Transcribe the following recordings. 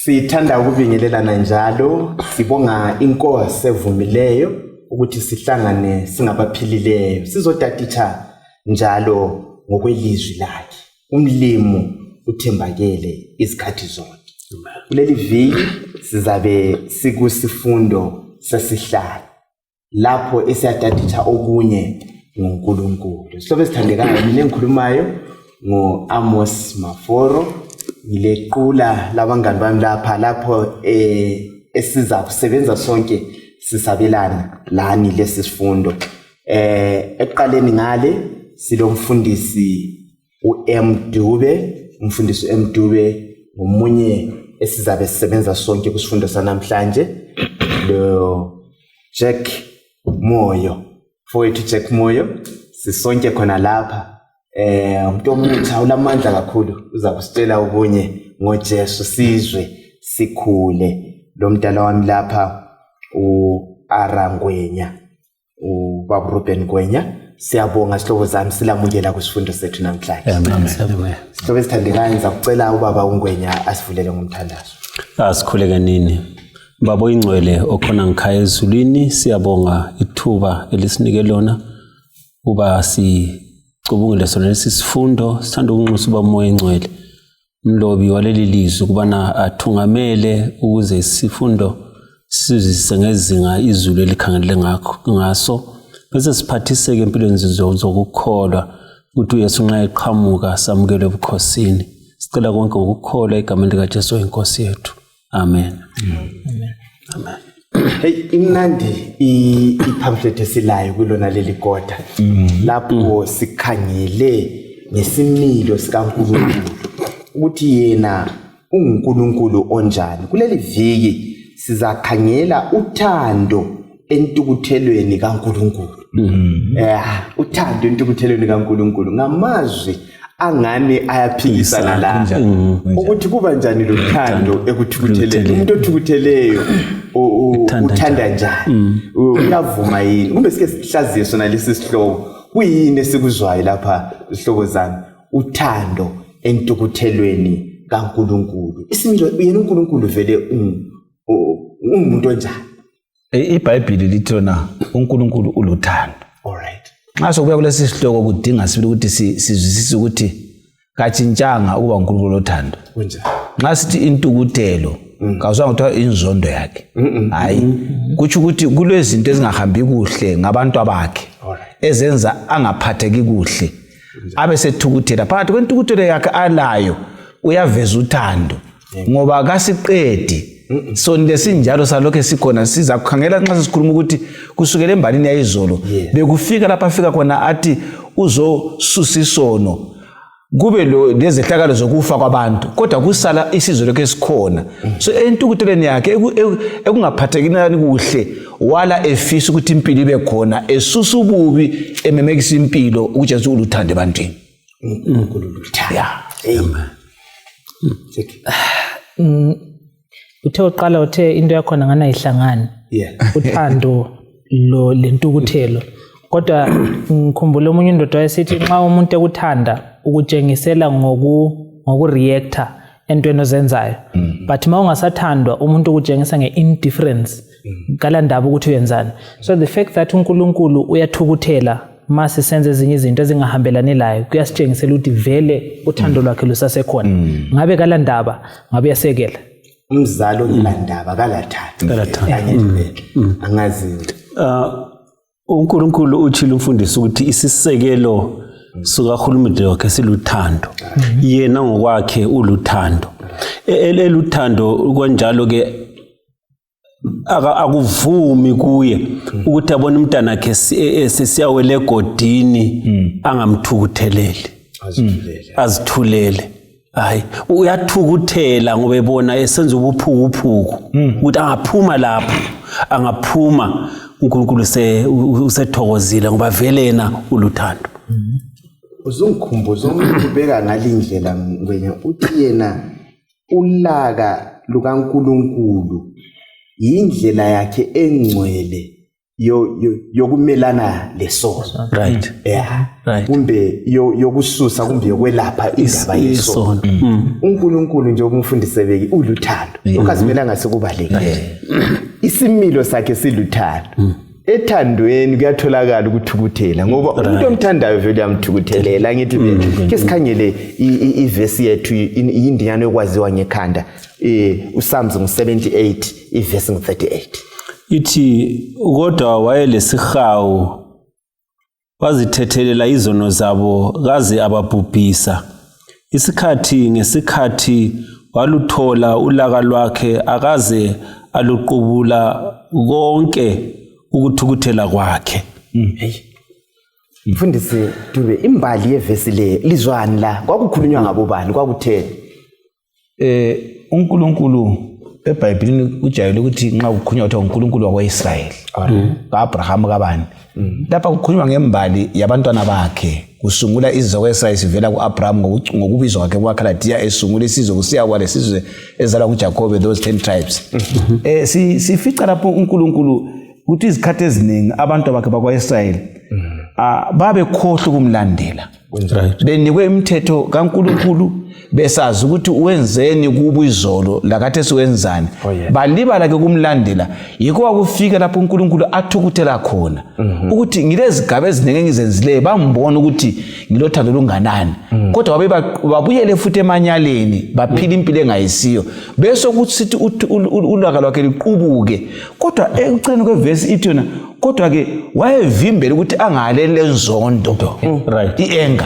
Sithanda ukubingelelana njalo, sibonga inkosi evumileyo ukuthi sihlangane singabaphilileyo, sizotaditsha njalo ngokwelizwi lakhe. Umlimu uthembakele izikhathi zonke. Kuleli viki sizabe sikusifundo sesihlanu lapho esiyataditsha okunye ngoNkulunkulu. Sihlobo esithandekayo, mina engikhulumayo ngo-Amos Maforo, ngilequla labangani bami lapha lapho esiza kusebenza sonke sisabelana lani lesi sifundo. Ekuqaleni ngale silomfundisi u-M Dube, umfundisi u-M Dube ngomunye esizabe sisebenza sonke kwisifundo sanamhlanje, lo Jack Moyo, mfowethu Jack Moyo, sisonke khona lapha. Umuntu omutsha ulamandla kakhulu, uza kusitshela okunye ngoJesu sizwe sikhule. Lo mdala wami lapha u-Arangwenya, ubaba Ruben Ngwenya. Siyabonga sihlobo zami, silamukela kwisifundo sethu namhlanje. Amen. Sihlobo esithandekayo, ngizakucela ubaba uNgwenya asivulele ngomthandazo. Asikhuleke nini. Baba oyingcwele okhona ngikhaya ezulwini, siyabonga ithuba elisinike lona uba sicubungule sona lesi sifundo. Sithanda ukunxusa uba Moya Engcwele, umlobi waleli lizwi, ukubana athungamele ukuze isifundo sizwisise ngezinga izulu elikhangelele ngakho ngaso, bese siphathiseke empilweni zokukholwa ukuthi uYesu nxa eqhamuka samukelwe ebukhosini. Sicela konke ngokukholwa egameni likaJesu inkosi yethu. Amen. Amen. Amen. Hey, imnandi i-pamphlet esilayo kulona leli kota lapho sikhangele ngesimilo sikaNkulunkulu ukuthi yena unguNkulunkulu onjani. Kuleli viki sizakhangela uthando entukuthelweni kaNkulunkulu. Uthando entukuthelweni kaNkulunkulu ngamazwi angani ayaphikisana la, ukuthi kuba njani lothando ekuthukutheleni. Umuntu othukutheleyo uthanda njani? Uyavuma yini? Kumbe sike sihlaziye sona lesi sihloko, kuyini esikuzwayo lapha zihlobo zami? Uthando entukuthelweni kaNkulunkulu. Isimilo yena uNkulunkulu vele ungumuntu onjani? IBhayibhili lithi lona uNkulunkulu uluthando. Alright. Nxa sokubuya kulesi sihloko kudinga sibili ukuthi sizwisise ukuthi katshintshanga ukuba uNkulunkulu lothando. Kunjani? Nxa sithi intukuthelo, kawuzwanga kuthiwa inzondo yakhe. Hayi, kutsho ukuthi kulezinto ezingahambi kuhle ngabantu abakhe ezenza angaphatheki kuhle, abe sethukuthela. Phakathi kwentukuthelo yakhe alayo uyaveza uthando, ngoba kasiqedi soni lesinjalo salokho sikhona. Siza kukhangela nxa sesikhuluma ukuthi kusukela embalini yayizolo bekufika lapho afika khona athi uzosusa isono, kube lezehlakalo zokufa kwabantu, kodwa kusala isizwe lokho esikhona. So entukuthelweni yakhe ekungaphathekini kuhle, wala efisa ukuthi impilo ibe khona, esusa ububi, ememekisa impilo ukutshengisa uluthando ebantwini. uNkulunkulu luthando. Yeah. Uthe uqala uthe into yakhona ngana ihlangani uthando lo lentukuthelo, kodwa ngikhumbula omunye indoda wayesithi nxa umuntu ekuthanda ukutshengisela ngoku-reactor entweni ozenzayo, but ma ungasathandwa umuntu ukutshengisa nge-indifference, kalandaba ukuthi uyenzani. So the fact that uNkulunkulu uyathukuthela ma sisenza ezinye izinto ezingahambelani layo kuyasitshengisela ukuthi vele uthando lwakhe lusasekhona. Ngabe kalandaba, ngabe uyasekela. Umzali ongelandaba kalathando. Angazi. uNkulunkulu utshilo umfundisi ukuthi isisekelo sikahulumende wakhe siluthando. Yena ngokwakhe uluthando. Eluthando kanjalo ke akuvumi kuye ukuthi abone umntana wakhe sesiyawela egodini angamthukutheleli, azithulele. Hayi, uyathukuthela ngoba ebona esenza ubuphukuphuku, ukuthi angaphuma lapho, angaphuma uNkulunkulu usethokozile ngoba vele yena uluthando. Uzungikhumbuza umuntu ubeka ngalindlela Ngwenya, uthi yena ulaka lukaNkulunkulu yindlela yakhe engcwele. yokumelana lesono. Right. Yeah. Right. Kumbe yokususa kumbe yokwelapha indaba yesono. uNkulunkulu nje umfundisi beki uluthando. Lokho azimelanga sikubaleke. Isimilo sakhe siluthando. Ethandweni kuyatholakala ukuthukuthela ngoba umuntu omthandayo vele uyamthukuthelela. Ngithi ke sikhangele ivesi yethu, indinyana yokwaziwa ngekhanda, uPsalms 78 ivesi 38. Ithi kodwa wayelesihawu, wazithethelela izono zabo, kaze ababhubhisa. Isikhathi ngesikhathi waluthola ulaka lwakhe, akaze aluqubula konke ukuthukuthela kwakhe. Mfundisi Dube, imbali yevesi le lizwani la? Kwakukhulunywa ngabo bani? Kwakutheni? uNkulunkulu eBhayibhelini ujayele ukuthi nxa kukhulunywa kuthiwa uNkulunkulu wakwa-Israyeli, ka-Abraham, kabani. Lapha kukhulunywa ngembali yabantwana bakhe, kusungula isizwe kwa-Israyeli sivela ku-Abraham ngokubizwa kwakhe kumaKhaladiya, esungula isizwe kusiya kwale sizwe ezalwa nguJakobe, those 10 tribes. Sifica lapho uNkulunkulu ukuthi izikhathi eziningi abantu bakhe bakwa-Israyeli babekhohlwa ukumlandela. Benikwe imithetho kaNkulunkulu, besazi ukuthi wenzeni kubo izolo lakathi wenzani. Balibala ke kumlandela. Yikho kwakufika lapho uNkulunkulu athukuthela khona ukuthi ngilezigaba eziningi engizenzileyo, bambona ukuthi ngilothando lunganani, kodwa babuyele futhi emanyaleni, baphila impilo engayisiyo, bese kusithi ulaka lwakhe liqubuke. Kodwa ekucineni kwevesi ithi yona, kodwa ke wayevimbela ukuthi angaleli lenzondo, i-anger.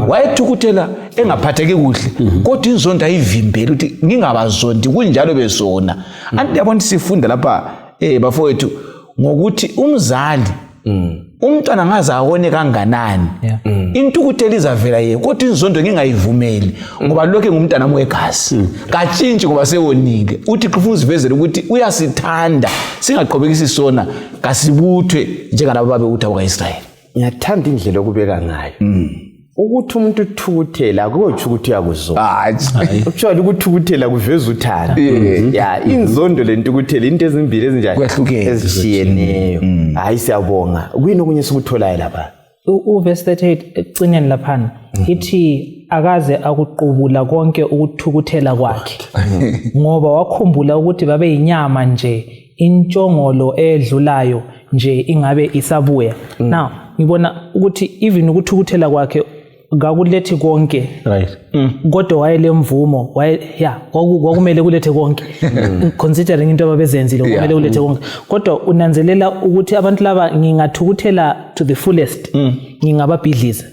Wayethukuthela engaphatheki kuhle, kodwa inzondo ayivimbeli ukuthi ngingabazondi kunjalo besona. Anti yabona, sifunda lapha bafowethu ngokuthi umzali umntwana ngaze awone kanganani, intukuthelo izavela ye, kodwa inzondo ngingayivumeli, ngoba lokhu ngumntana wami wegazi, katshintshi ngoba sewonile. Uthi ufuna uzivezele ukuthi uyasithanda, singaqhubekisi sona, kasibuthwe njengalabo babewutha kwa-Israyeli. Ngiyathanda indlela okubeka ngayo ukuthi umuntu uthukuthela akutsho ukuthi uyakuzonda. Actually ukuthukuthela kuveza uthando. Ya, inzondo lentukuthelo into ezimbili ezinjani? Kwehlukene. Ezishiyeneyo. Hayi, siyabonga. Kuyini okunye esikutholayo lapha? Uverse 38 ekucineni laphana ithi akaze akuqubula konke ukuthukuthela kwakhe, ngoba wakhumbula ukuthi babeyinyama nje, intshongolo edlulayo nje ingabe isabuya. Now ngibona ukuthi even ukuthukuthela kwakhe kakulethi konke, kodwa wayelemvumo, waye ya kwakumele kulethe konke, considering into ababezenzile, kwakumele kulethe konke. Kodwa unanzelela ukuthi abantu laba ngingathukuthela to the fullest, ngingababhidliza,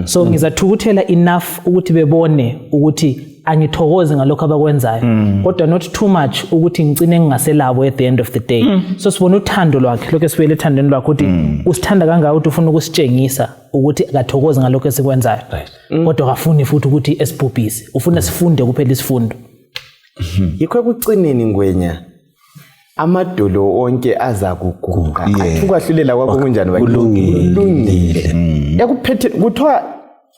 so ngizathukuthela enough ukuthi bebone ukuthi angithokozi ngalokho abakwenzayo, kodwa not too much ukuthi ngicine ngingaselabo at the end of the day. So sibona uthando lwakhe, lokho esibuyele ethandweni lwakhe, ukuthi usithanda kangaka ukuthi ufuna ukusitshengisa ukuthi akathokozi ngalokho esikwenzayo, kodwa akafuni futhi ukuthi esibhubhise, ufuna sifunde kuphela isifundo. Yikho ekucineni, Ngwenya, amadolo onke aza kuguqa, athi ukwahlulela kwakho kunjani bakithi? Kulungile. Kulungile. Ekuphethe kuthiwa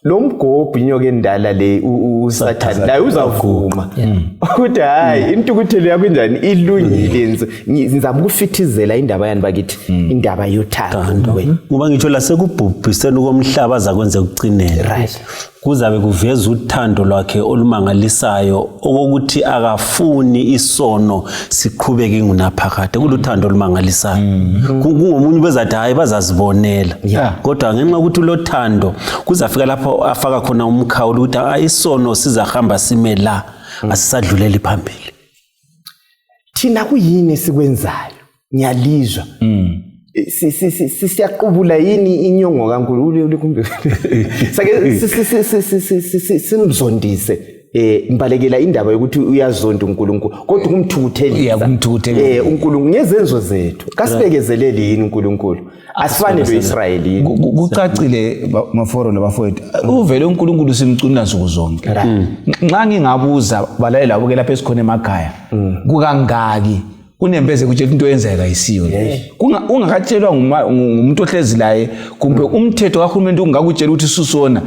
lo mgobho, inyoka endala le, uSathane, laye uzavuma ukuthi hayi, intukuthelo yakho injani? Ilungile. Ngizama ukufithizela indaba yani bakithi, indaba yothando wena. Ngoba ngitsho lasekubhubhiseni komhlaba azakwenza ekucineni, kuzabe kuveza uthando lwakhe olumangalisayo, okokuthi akafuni isono siqhubeke ingunaphakade. Kuluthando olumangalisayo. Kungomunye bezathi hayi, bazazibonela, kodwa ngenxa yokuthi ulothando, kuzafika lapho afaka khona umkhawulo ukuthi isono sizahamba sime la, asisadluleli phambili. Thina kuyini esikwenzayo? Ngiyalizwa. Siyaqubula yini inyongo kaNkulunkulu kumbe sake simzondise? Ngibalekela indaba yokuthi uyazonda uNkulunkulu, kodwa ukumthukuthelisa. Yeah, ukumthukuthelisa. uNkulunkulu ngezenzo zethu, kasibekezeleli yini uNkulunkulu? Asifane lo-Israyeli yini? Kucacile maforo labafowethu, uvele uNkulunkulu simcunula nsuku zonke. Nxa ngingabuza balaleli labo ke lapha esikhona emakhaya, kukangaki Unembeze kutshela into oyenzayo kayisiyo. Ungakatshelwa ngumuntu ohlezi laye kumbe umthetho kahulumende ungakutshela ukuthi susona.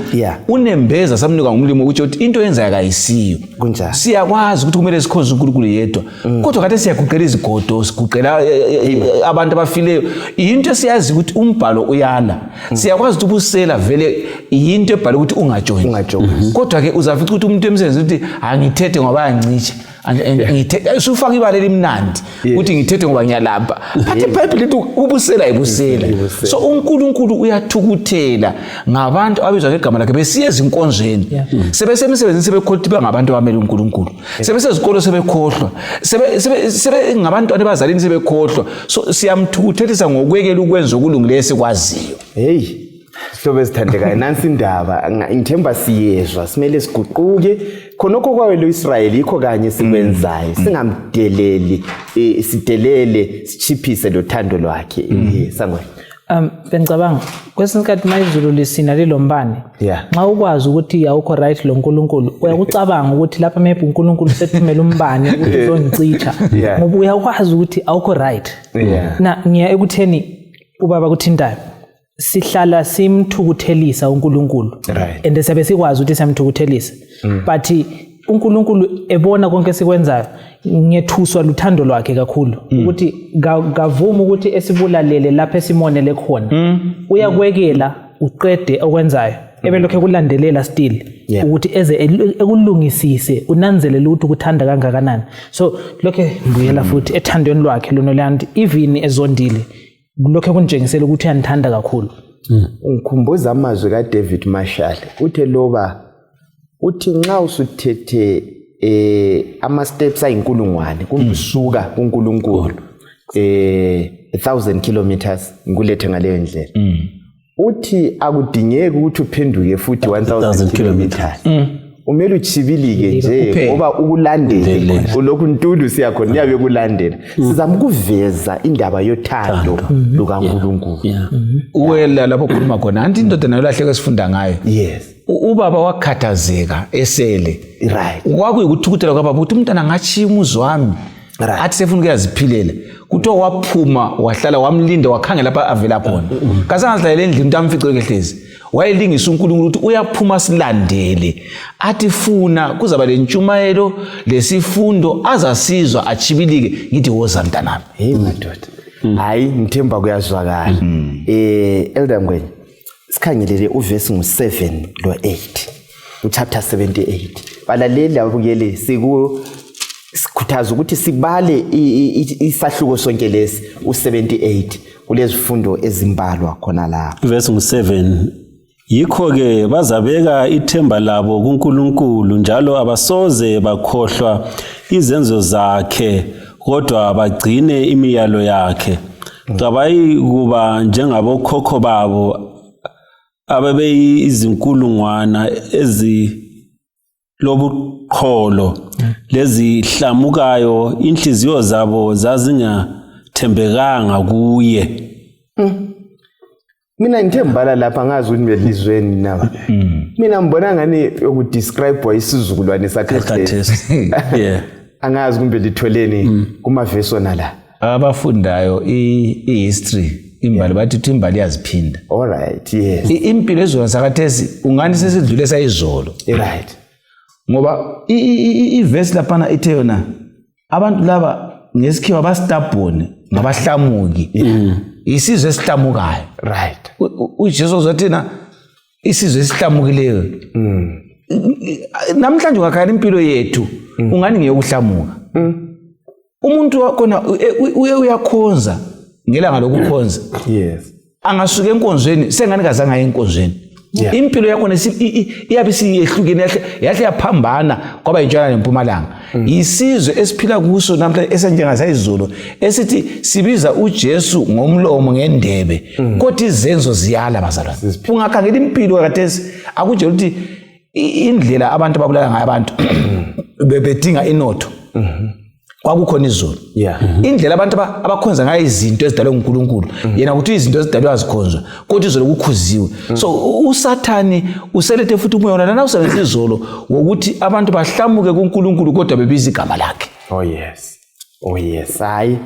Unembeza samnika ngumlimi ukutshela ukuthi into oyenzayo kayisiyo. Kunjalo. Siyakwazi ukuthi kumele sikhonze uNkulunkulu yedwa. Kodwa kade siyaguqela izigodo, siguqela abantu abafileyo. Yinto esiyazi ukuthi umbhalo uyala. Siyakwazi ukuthi ubusela vele yinto ebhalwe ukuthi ungajoyini. Ungajoyini. Kodwa ke uzafica ukuthi umuntu emsebenzini uthi angithethe ngoba bayancitsha. Usufaka ibala elimnandi ukuthi ngithethe ngoba ngiyalamba. But iBhayibheli lithi ubusela ibusela. So uNkulunkulu uyathukuthela ngabantu abizwa ngegama lakhe besiya ezinkonzweni. Sebesemsebenzini sebekhohlwa bangabantu abamele uNkulunkulu. Sebesezikolo sebekhohlwa. Sebe ngabantwana ebazalini sebekhohlwa. So siyamthukuthelisa ngokwekela ukwenza okulungileyo esikwaziyo. Hey, sihlobo ezithandekayo, nansi indaba. Ngithemba siyezwa, simele siguquke. Khonokho kwawe lo-Israyeli yikho kanye sikwenzayo. Singamdeleli, sidelele, sichiphise lothando lwakhe. Sangwe. Bengicabanga kwesinye isikhathi uma izulu lisina lilombane, nxa ukwazi ukuthi awukho right lo nkulunkulu, uyakucabanga ukuthi lapha maybe uNkulunkulu sethumela umbane ukuthi uzongicitha, ngoba uyakwazi ukuthi awukho right. Na ngiya ekutheni ubaba kuthintayo, sihlala simthukuthelisa uNkulunkulu, and siyabe sikwazi ukuthi siyamthukuthelisa, but uNkulunkulu ebona konke esikwenzayo. Ngethuswa luthando lwakhe kakhulu, ukuthi kavumi ukuthi esibulalele lapho esimonele khona. Uyakwekela uqede okwenzayo, ebelokhu ekulandelela still, ukuthi eze ekulungisise, unanzelele ukuthi ukuthanda kangakanani. So lokho ngibuyela futhi ethandweni lwakhe lona lanti, even ezondile, lokho kuntshengisela ukuthi uyanithanda kakhulu. Ungikhumbuza amazwi kaDavid Marshall. Uthe loba uthi nxa usuthethe ama steps ayinkulungwane kumbe usuka kuNkulunkulu 1000 kilometers, ngikulethe ngaleyo ndlela, uthi akudingeki ukuthi uphenduke futhi 1000 kilometers, umele uchibilike nje ngoba ukulandele ulokhu ntulu siyakhona iyabe kulandela. Sizama ukuveza indaba yothando lukaNkulunkulu. Uwela lapho okhuluma khona, anti indoda nayo lahleko esifunda ngayo. Yes. Ubaba wakhathazeka esele. Kwakuyikuthukuthela kwababa ukuthi umntana angatshiya umuzi wami. Athi sefuna ukuyaziphilela. Kuthiwa waphuma wahlala wamlinda wakhangela lapha avela khona. Kasangazihlalele endlini ukuthi amfice kehlezi. Wayelingisa uNkulunkulu ukuthi uyaphuma silandele. Athi funa kuzaba lentshumayelo lesifundo azasizwa achibilike, ngithi woza mntanami. Hey madoda. Hayi ngithemba kuyazwakala. Elder Ngwenya, sikhangelele uvesi ngu7 lo8 uchapter 78. Balaleli abukele, sikhuthaza ukuthi sibale isahluko sonke lesi u78, kulezifundo ezimbalwa khona lapha. Verse ngu7. Yikho-ke bazabeka ithemba labo kuNkulunkulu, njalo abasoze bakhohlwa izenzo zakhe, kodwa bagcine imiyalo yakhe. Kabayikuba njengabokhokho babo ababeyizinkulungwana ezilobuqholo lezihlamukayo, inhliziyo zabo zazingathembekanga kuye. Mina ngithe ngibala lapha ngazi ukuthi belizweni na. Mina ngibona ngani ukudescribe isizukulwane sakhathesi. Angazi kumbe litholeni kumavesi ona la. Abafundayo i-history, imbali, bathi imbali iyaziphinda. All right, yes. Impilo ezona sakhathesi ungani sesidlule sayizolo. Right. Ngoba ivesi laphana ithe yona abantu laba ngesikhiwa bastubborn, ngabahlamuki. Isizwe esihlamukayo. Right. uJesu uzothina isizwe esihlamukileyo. Namhlanje ungakhangela impilo yethu ungani ngeyokuhlamuka. Umuntu wakhona uyakhonza ngelanga lokukhonza. Yes. Angasuka enkonzweni sengani kazange aye enkonzweni. Impilo yakhona iyabe isiyehlukene, yahle yaphambana kwaba yintshwana nempumalanga. Isizwe esiphila kuso namhlanje esenjengasayizolo esithi sibiza uJesu ngomlomo ngendebe, kodwa izenzo ziyala bazalwane. Ungakhangela impilo khathesi akutshela ukuthi indlela abantu ababulala ngayo abantu bebedinga inotho. Kwakukhona izulu. Indlela abantu abakhonza ngayo izinto ezidalwe nguNkulunkulu, yena kuthi izinto ezidalwe azikhonzwa, kodwa izolo kukhuziwe. So uSathane uselethe futhi umoya wona lana usebenzisa izolo wokuthi abantu bahlamuke kuNkulunkulu kodwa bebiza igama lakhe. Oh yes. Oh yes, hayi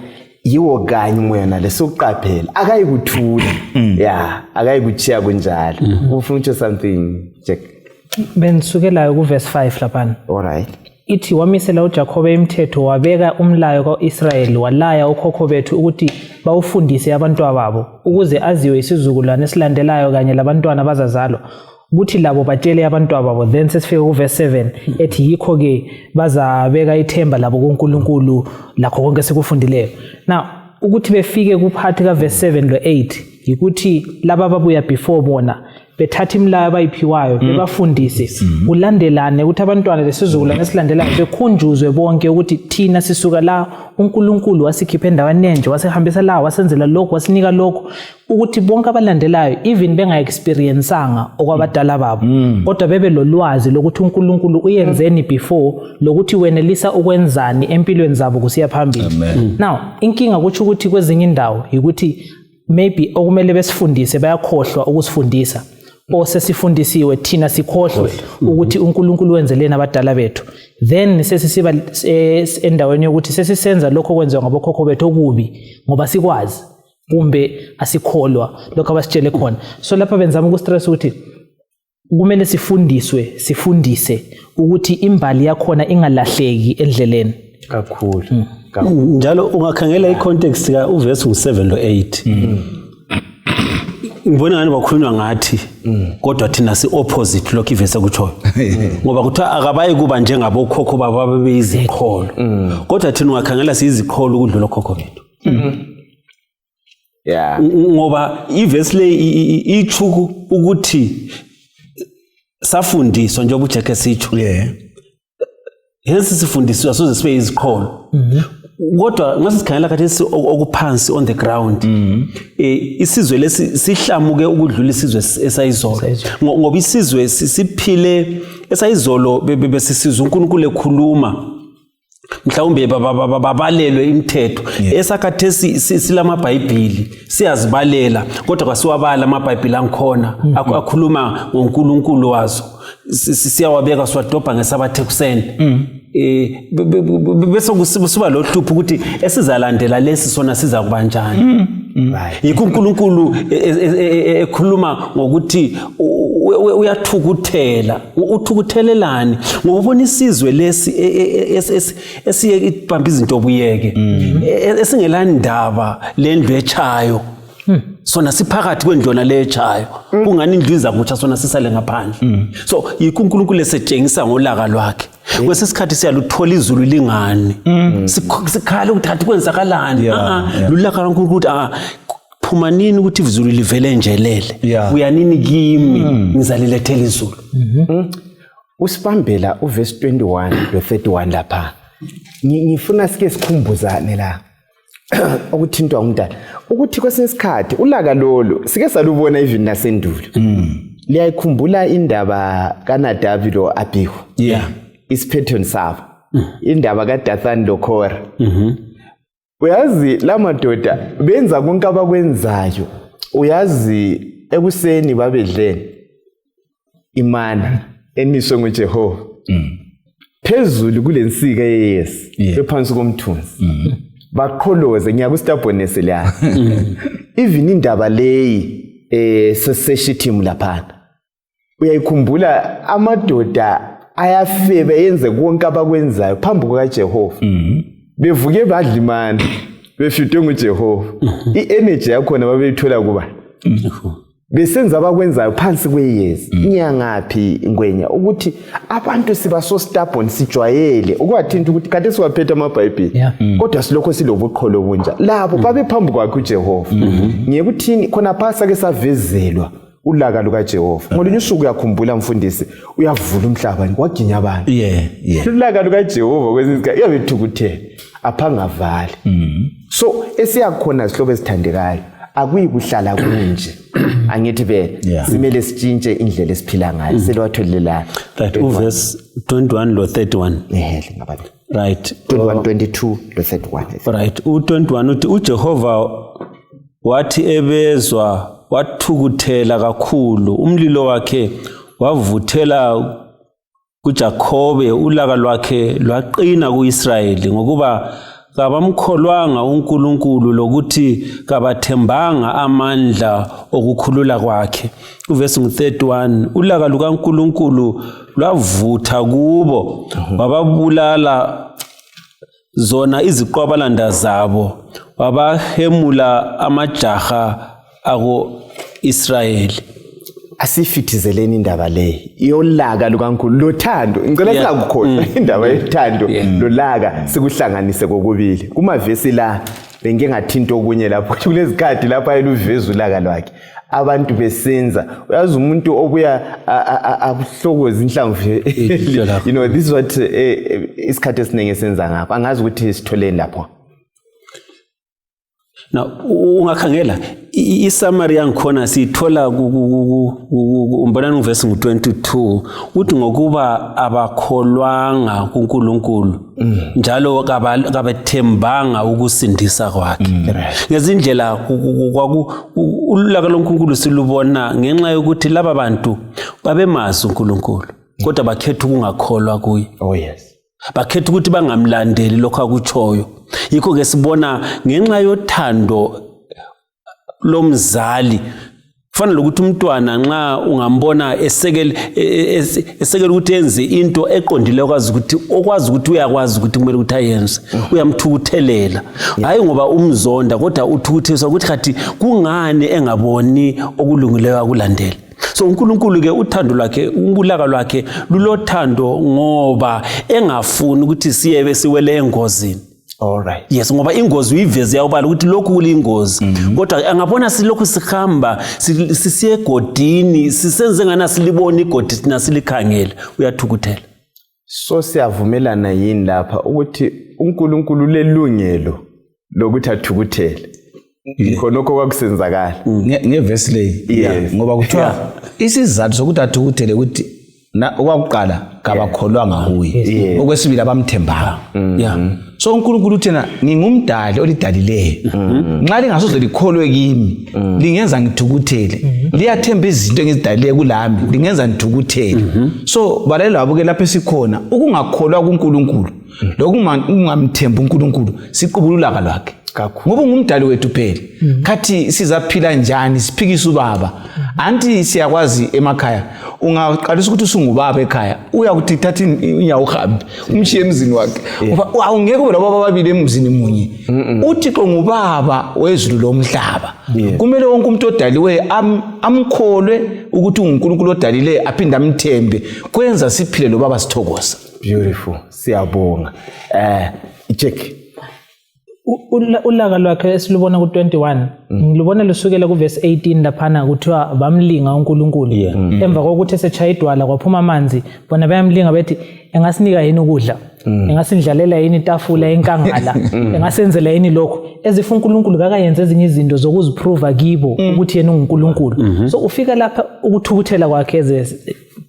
yiwo kanye umoya nale sokuqaphela akayikuthula. Yeah, akayikuchiya kunjalo. Ufuna utsho something, Jack? Bengisukelayo kuverse 5 laphana. All right. Ithi wamisela uJakobe imithetho, wabeka umlayo ka-Israyeli, walaya okhokho bethu ukuthi bawufundise abantwababo, ukuze aziwe isizukulwane esilandelayo kanye labantwana abazazalwa, ukuthi labo batshele abantwababo. Then sesifika kuverse 7 ethi yikho-ke bazabeka ithemba labo kuNkulunkulu lakho konke esikufundileyo. Now ukuthi befike kuphathi kaverse 7 lo-8 yikuthi laba ababuya before bona bethatha imilayo abayiphiwayo, bebafundise, kulandelane ukuthi abantwana lesizukulwane esilandelayo bekhunjuzwe bonke ukuthi thina sisuka la, uNkulunkulu wasikhipha endaweni enje, wasihambisa la, wasenzela lokhu, wasinika lokhu, ukuthi bonke abalandelayo even benga-experiencanga okwabadala babo, kodwa bebe lolwazi lokuthi uNkulunkulu uyenzeni before, lokuthi wenelisa ukwenzani empilweni zabo kusiya phambili. Now inkinga kutsho ukuthi kwezinye indawo yikuthi maybe okumele besifundise bayakhohlwa ukusifundisa, o sesifundisiwe thina sikhohlwe ukuthi uNkulunkulu wenzeleni abadala bethu. Then sesisiba endaweni yokuthi sesisenza lokho okwenziwa ngabokhokho bethu okubi ngoba sikwazi kumbe asikholwa lokho abasitshele khona. So lapha benzama ukustress ukuthi kumele sifundiswe, sifundise ukuthi imbali yakhona ingalahleki endleleni. Kakhulu. Njalo ungakhangela i-context ka uverse ngu-7 lo-8, ngibona ngani bakhulunywa ngathi, kodwa thina si-opposite lokhu ivesi ekutshoyo, ngoba kuthiwa akabayi kuba njengabokhokho babo ababeyiziqholo, kodwa thina ungakhangela siyiziqholo ukudlula okhokho bethu. Ngoba ivesi le itsho ukuthi safundiswa njengoba uJack esitsho, hence sifundisiwe soze sibe yiziqholo, kodwa nxa sikhangela khathesi okuphansi on the ground, isizwe lesi sihlamuke ukudlula isizwe esayizolo, ngoba isizwe siphile esayizolo besisizwe uNkulunkulu ekhuluma, mhlawumbe babalelwe imithetho. Esakhathesi silamabhayibhili, siyazibalela, kodwa kasiwabala amabhayibhili angikhona akhuluma ngoNkulunkulu wazo. Siyawabeka, siwadobha ngesabatha ekuseni, bese kusiba lohlupho ukuthi esizalandela lesi sona siza kuba njani. Yikho uNkulunkulu ekhuluma ngokuthi uyathukuthela. Uthukuthelelani? Ngoba ubona isizwe lesi esiye ibamba izinto buyeke, esingelandaba lendlu etshayo, sona siphakathi kwendlwana le etshayo, kungani indlu iza kutsha sona sisale ngaphandle? So yikho uNkulunkulu esetshengisa ngolaka lwakhe. Kwesinye isikhathi siyaluthola izulu lingani, sikhala ukuthi athi kwenzakalani. Lulaka lwaNkulunkulu ukuthi phumanini ukuthi izulu livele njelele, buyanini kimi, ngizalilethela izulu. Usibambela uverse 21 lo 31 lapha. Ngifuna sike sikhumbuzane la okuthintwa umntana, ukuthi kwesinye isikhathi ulaka lolu sike salubona even nasendulo. Liyayikhumbula indaba kaNadabi lo Abihu? Isiphethweni sabo, indaba kaDathan loKora. Uyazi la madoda benza konke abakwenzayo, uyazi ekuseni babedleni imana eniswe nguJehova phezulu kulensika yeyesi, bephansi komthunzi, baqholoze. Ngiyaku-stubbornness la. Even indaba leyi seseshithimu laphana, uyayikhumbula, amadoda ayafebe, yenze konke abakwenzayo phambi kukaJehova, bevuke badla imana befidwe nguJehova. I-energy yakhona babeyithola kuba besenza abakwenzayo phansi kweyezi. Inyangaphi ngwenya ukuthi abantu siba so stubborn, sijwayele ukwathinta ukuthi kade siwaphethe amabhayibhili, kodwa silokho silobuqholo bunja. Labo babephambi kwakhe uJehova. Ngiyekuthini khona pha sake savezelwa ulaka lukaJehova ngolunye usuku. Uyakhumbula mfundisi, uyavula umhlaba waginya abantu. Ulaka lukaJehova kwesinye isikhathi uyabethukuthela aphangavali. So esiyakhona, zihlobo ezithandekayo, akuyi kuhlala kunje, angithi bena? Simele sitshintshe indlela esiphila ngayo. Seliwatholelana. Right, uverse 21 lo 31. Ehe, ngabani? Right. 21, 22 lo 31. Right, u21 uthi uJehova wathi ebezwa wathukuthela kakhulu, umlilo wakhe wavuthela kuJakobe, ulaka lwakhe lwaqina kuIsrayeli, ngokuba kabamkholwanga uNkulunkulu lokuthi kabathembanga amandla okukhulula kwakhe. Uvesi ngu-31, ulaka lukaNkulunkulu lwavutha kubo, wababulala zona iziqwabalanda zabo, wabahemula amajaha ako-Israyeli. Asifithizeleni indaba le yolaka lukaNkulunkulu lothando. Ngicela singakukhohlwa indaba yothando lolaka, sikuhlanganise kokubili kumavesi la. Bengike ngathinta okunye lapho kulezikhathi lapho ayeluveza ulaka lwakhe abantu besenza. Uyazi umuntu obuya akuhlokoze inhlamvu, you know, this is what isikhathi esiningi esenza ngakho. Angazi ukuthi sitholeni lapho. Na ungakhangela i-summary yangikhona siyithola umbonani uvesi ngu-22, uthi ngokuba abakholwanga kuNkulunkulu njalo kabathembanga ukusindisa kwakhe. Ngezindlela ulaka loNkulunkulu silubona ngenxa yokuthi laba bantu babemazi uNkulunkulu, kodwa bakhetha ukungakholwa kuye. Oh yes. Bakhetha ukuthi bangamlandeli lokho akutshoyo. Yikho-ke sibona ngenxa yothando lomzali, kufana lokuthi umntwana nxa ungambona esekele ukuthi enze into eqondileyo, okwazi ukuthi uyakwazi ukuthi kumele ukuthi ayenze, uyamthukuthelela. Hayi ngoba umzonda, kodwa uthukutheliswa ukuthi khathi kungani engaboni okulungileyo akulandele. So uNkulunkulu ke uthando lwakhe, ulaka lwakhe lulothando ngoba engafuni ukuthi siyebe siwele engozini. All right. Yes, ngoba ingozi uyiveze yawubala ukuthi lokhu kuliyingozi. Kodwa angabona silokhu sihamba sisiye egodini, sisenze ngana silibona igodi thina silikhangele, uyathukuthela. So siyavumelana yini lapha ukuthi uNkulunkulu ulelungelo lokuthi athukuthele? Khonokho kwakusenzakala. Ngevesi leyi, ngoba kuthiwa isizathu sokuthi athukuthele ukuthi okwakuqala kabakholwanga kuye, okwesibili abamthembanga. So uNkulunkulu uthena ngingumdali olidalileyo, nxa lingasoze likholwe kimi lingenza ngithukuthele, liyathemba izinto engizidalileyo kulami lingenza ngithukuthele. So balaleli babuke lapho esikhona, ukungakholwa kuNkulunkulu lokungamthembi uNkulunkulu siqubula ulaka lwakhe ngoba ungumdali wethu phela. Khathi sizaphila njani siphikise ubaba? Anti siyakwazi emakhaya ungaqalisa ukuthi usungubaba ekhaya, uyakuthi thatha inyawo uhambe umshiye emzini wakhe, ngoba awungeke ube lababa ababili emzini munye. UThixo ngubaba wezulu lomhlaba. Kumele wonke umuntu odaliweyo amkholwe ukuthi unguNkulunkulu odalileyo, aphinde amthembe. Kwenza siphile lo baba sithokoza. Beautiful. Siyabonga. Jack. Ulaka lwakhe esilubona ku-21 ngilubona lusukela kuvesi 18 laphana kuthiwa bamlinga uNkulunkulu. Emva kokuthi esechaya idwala kwaphuma amanzi, bona bayamlinga bethi engasinika yini ukudla, engasindlalela yini itafula enkangala, engasenzela yini lokho, ezifa uNkulunkulu kakayenze ezinye izinto zokuziprova kibo ukuthi yena unguNkulunkulu. So ufika lapha ukuthukuthela kwakhe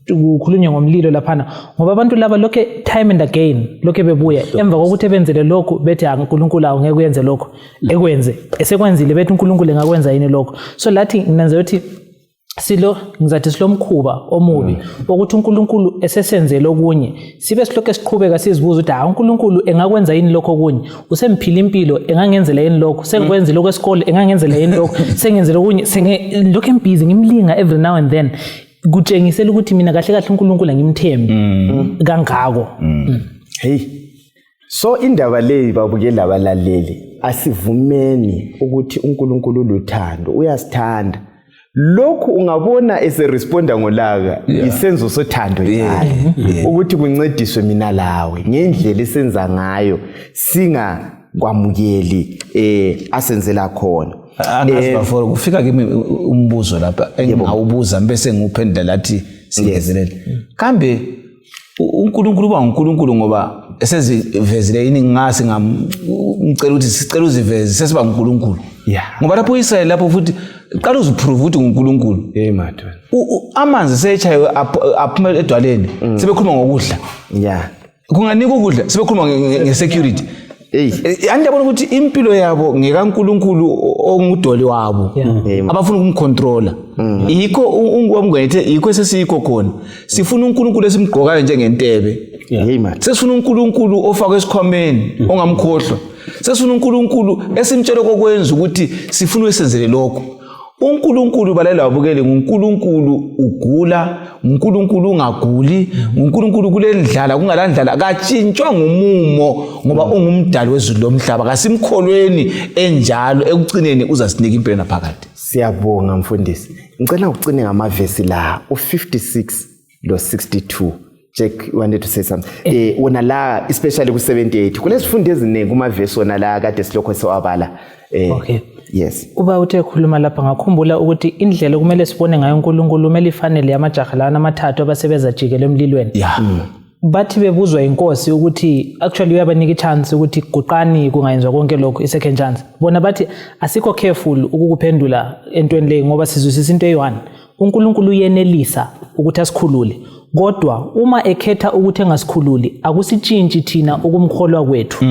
kukhulunywa ngomlilo laphana, ngoba abantu laba lokhe time and again lokhe bebuya emva kokuthi ebenzele lokhu bethi uNkulunkulu awungeke uyenze lokhu, ekwenze esekwenzile bethi uNkulunkulu engakwenza yini lokhu. So lathi nginanze ukuthi silo ngizathi silomkhuba omubi wokuthi uNkulunkulu esesenzele okunye sibe silokhe siqhubeka sizibuza ukuthi uNkulunkulu engakwenza yini lokho okunye, usemphila impilo engangenzela yini lokho, sengikwenzile okwesikole engangenzela yini lokho, sengenzele okunye, lokho embhizi ngimlinga every now and then, kutshengisela ukuthi mina kahle kahle uNkulunkulu angimthembi kangako. Hey, so indaba leyi babukeli abalaleli, asivumeni ukuthi uNkulunkulu uluthando, uyasithanda. Lokhu ungabona eseresponda ngolaka isenzo sothando njalo, ukuthi kuncediswe mina lawe ngendlela esenza ngayo singakwamukeli asenzela khona. Angazi bafo, kufika kimi umbuzo lapha engingawubuza bese ngiwuphendula lathi singezelele. Kambe uNkulunkulu uba uNkulunkulu ngoba esezivezile yini? Ngase ngamcela ukuthi sicela uziveze sesiba uNkulunkulu. Ngoba lapho uIsrayeli lapho futhi qala uziprove ukuthi nguNkulunkulu. Madoda. Amanzi setshayiwe aphuma edwaleni, sebekhuluma ngokudla. Kunganika ukudla sebekhuluma nge-security. Andiyabona ukuthi impilo yabo ngekaNkulunkulu ongudoli wabo, abafuna ukumcontrola. Yikho ungwamngwethe, yikho esesiyikho khona. Sifuna uNkulunkulu esimgqokayo njengentebe. Hey man. Sesifuna uNkulunkulu ofakwe esikhwameni ongamkhohlwa. Sesifuna uNkulunkulu esimtshela kokwenza ukuthi sifuna esenzele lokho. uNkulunkulu balela wabukele, nguNkulunkulu ugula, nguNkulunkulu ungaguli, nguNkulunkulu kulendlala kungalandlala, katshintshwa ngumumo ngoba ungumdali wezulu lomhlaba. Kasimkholweni enjalo, ekucineni uzasinika impilo naphakade. Siyabonga mfundisi. Ngicela ucine ngamavesi la u56 lo 62. Jack, you wanted to say something. Wona la especially ku 78 kulezifundo eziningi kumavesi wona la kade silokho siwabala. Okay. Yes. Uba uthe khuluma lapha ngakhumbula ukuthi indlela okumele sibone ngayo uNkulunkulu kumele ifanele amajaha lana amathathu abasebenza jikele emlilweni. Bathi bebuzwa inkosi ukuthi actually uyabanika i-chance ukuthi guqani kungayenzwa konke lokhu, i-second chance. Bona bathi asikho careful ukukuphendula entweni leyi ngoba sizwisisa into eyi-one. uNkulunkulu uyenelisa ukuthi asikhulule, kodwa uma ekhetha ukuthi engasikhululi akusitshintshi thina ukumkholwa kwethu.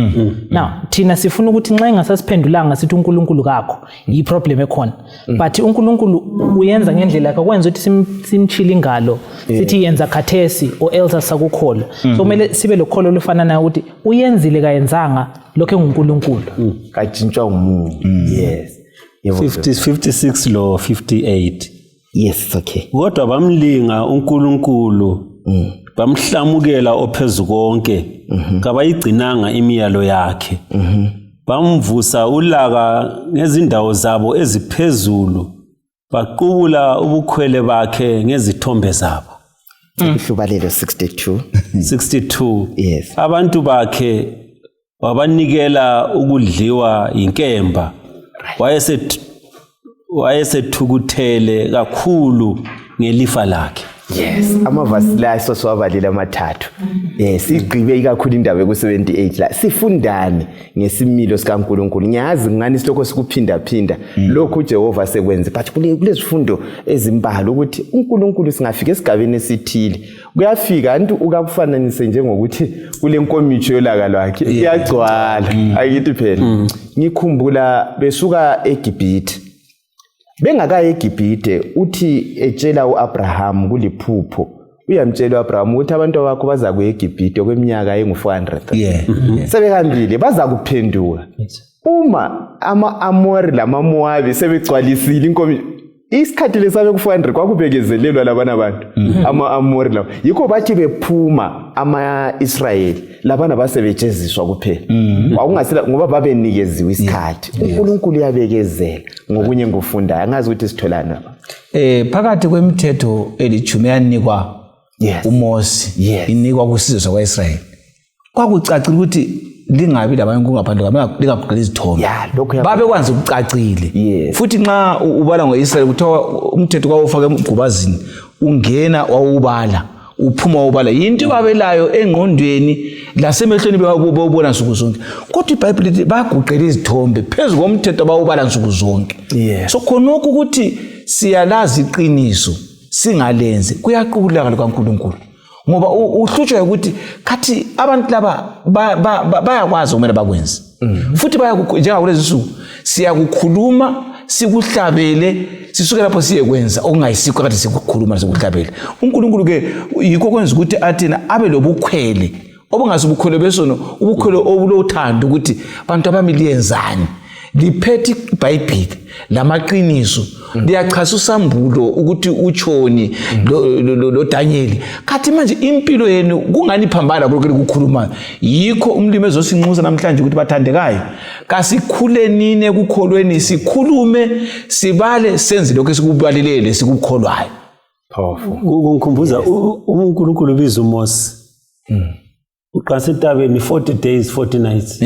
Now thina sifuna ukuthi nxa engasasiphendulanga sithi uNkulunkulu kakho, yi-problem ekhona. But uNkulunkulu uyenza ngendlela yakhe, akwenza ukuthi simchile ingalo sithi yenza khathesi or else asakukholwa. So kumele sibe lokholo olufana naye ukuthi uyenzile kayenzanga, lokho enguNkulunkulu. Katshintshwa umumo. Yes. Yebo. 50, 56 lo 58. Yes, it's okay. Kodwa bamlinga uNkulunkulu, bamhlamukela ophezu konke, kabayigcinanga imiyalo yakhe. Bamvusa ulaka ngezindawo zabo eziphezulu, baqubula ubukhwele bakhe ngezithombe zabo. Uhlubalelo 62. 62. Yes. Abantu bakhe wabanikela ukudliwa yinkemba. Wayesethukuthele kakhulu ngelifa lakhe. Yes, amavasi la sosiwabalile amathathu. Sigqibe ikakhulu indaba ku-78 la. Sifundani ngesimilo sikaNkulunkulu? Ngiyazi ngani silokho sikuphinda phinda lokhu uJehova sekwenze, but kulezifundo ezimbalwa ukuthi uNkulunkulu singafika esigabeni esithile. Kuyafika antu ukakufananise njengokuthi kule nkomitsho yolaka lwakhe iyagcwala. Akithi phela. Ngikhumbula besuka eGibhithe. Bengakayi eGibhithe, uthi etshela uAbraham kuliphupho, uyamtshela uAbraham ukuthi abantu bakho bazakuya eGibhithe okweminyaka engu-400. Sebehambile bazakuphenduka. Uma ama-Amori lamaMowabi sebegcwalisile inkomishi, isikhathi lesabe ku-400 kwakubekezelelwa labana bantu, ama-Amori lawa. Yikho bathi bephuma ama-Israyeli labana basebejeziswa kuphela. Kwakungasela ngoba babenikeziwe isikhathi. uNkulunkulu uyabekezela ngokunye ngufundayo. Angazi ukuthi sitholani lapha. Phakathi kwemithetho elithumi yanikwa uMose, inikwa kusizwe sakwa-Israyeli, kwakucacile ukuthi lingabi labanye kungaphandle, lingaguqeli izithombe. Babekwazi ukucacile. Futhi nxa ubala ngo-Israyeli kuthiwa umthetho kwawufaka emgubazini, ungena wawubala, uphuma wawubala. Yinto babelayo engqondweni lasemehlweni bewubona nsuku zonke. Kodwa iBhayibheli lithi baguqela izithombe phezu komthetho abawubala nsuku zonke. So khonokho ukuthi siyalazi iqiniso singalenzi kuyaquleka lukaNkulunkulu. Ngoba uhlutshwa ukuthi khathi abantu laba bayakwazi okumele bakwenze. Futhi njengakulezi nsuku siyakukhuluma sikuhlabele, sisuke lapho siyekwenza okungayisikho kade sikukhuluma sikuhlabele. uNkulunkulu ke yikho kwenza ukuthi athina abe lobukhwele obungasi ubukhwele besono, ubukhwele obulothando ukuthi bantu abami liyenzani. Liphethe iBhayibheli lamaqiniso, liyachasa usambulo ukuthi utshoni lo Daniel. Khathi manje impilo yenu kungani iphambana kulokhu elikukhulumayo? Yikho umlimi ezosinxusa namhlanje ukuthi bathandekayo, kasikhulenini ekukholweni, sikhulume, sibale, senze lokhu esikubalelele sikukholwayo. Powerful. Kungikhumbuza uNkulunkulu ubiza uMose. Uqansa entabeni 40 days 40 nights.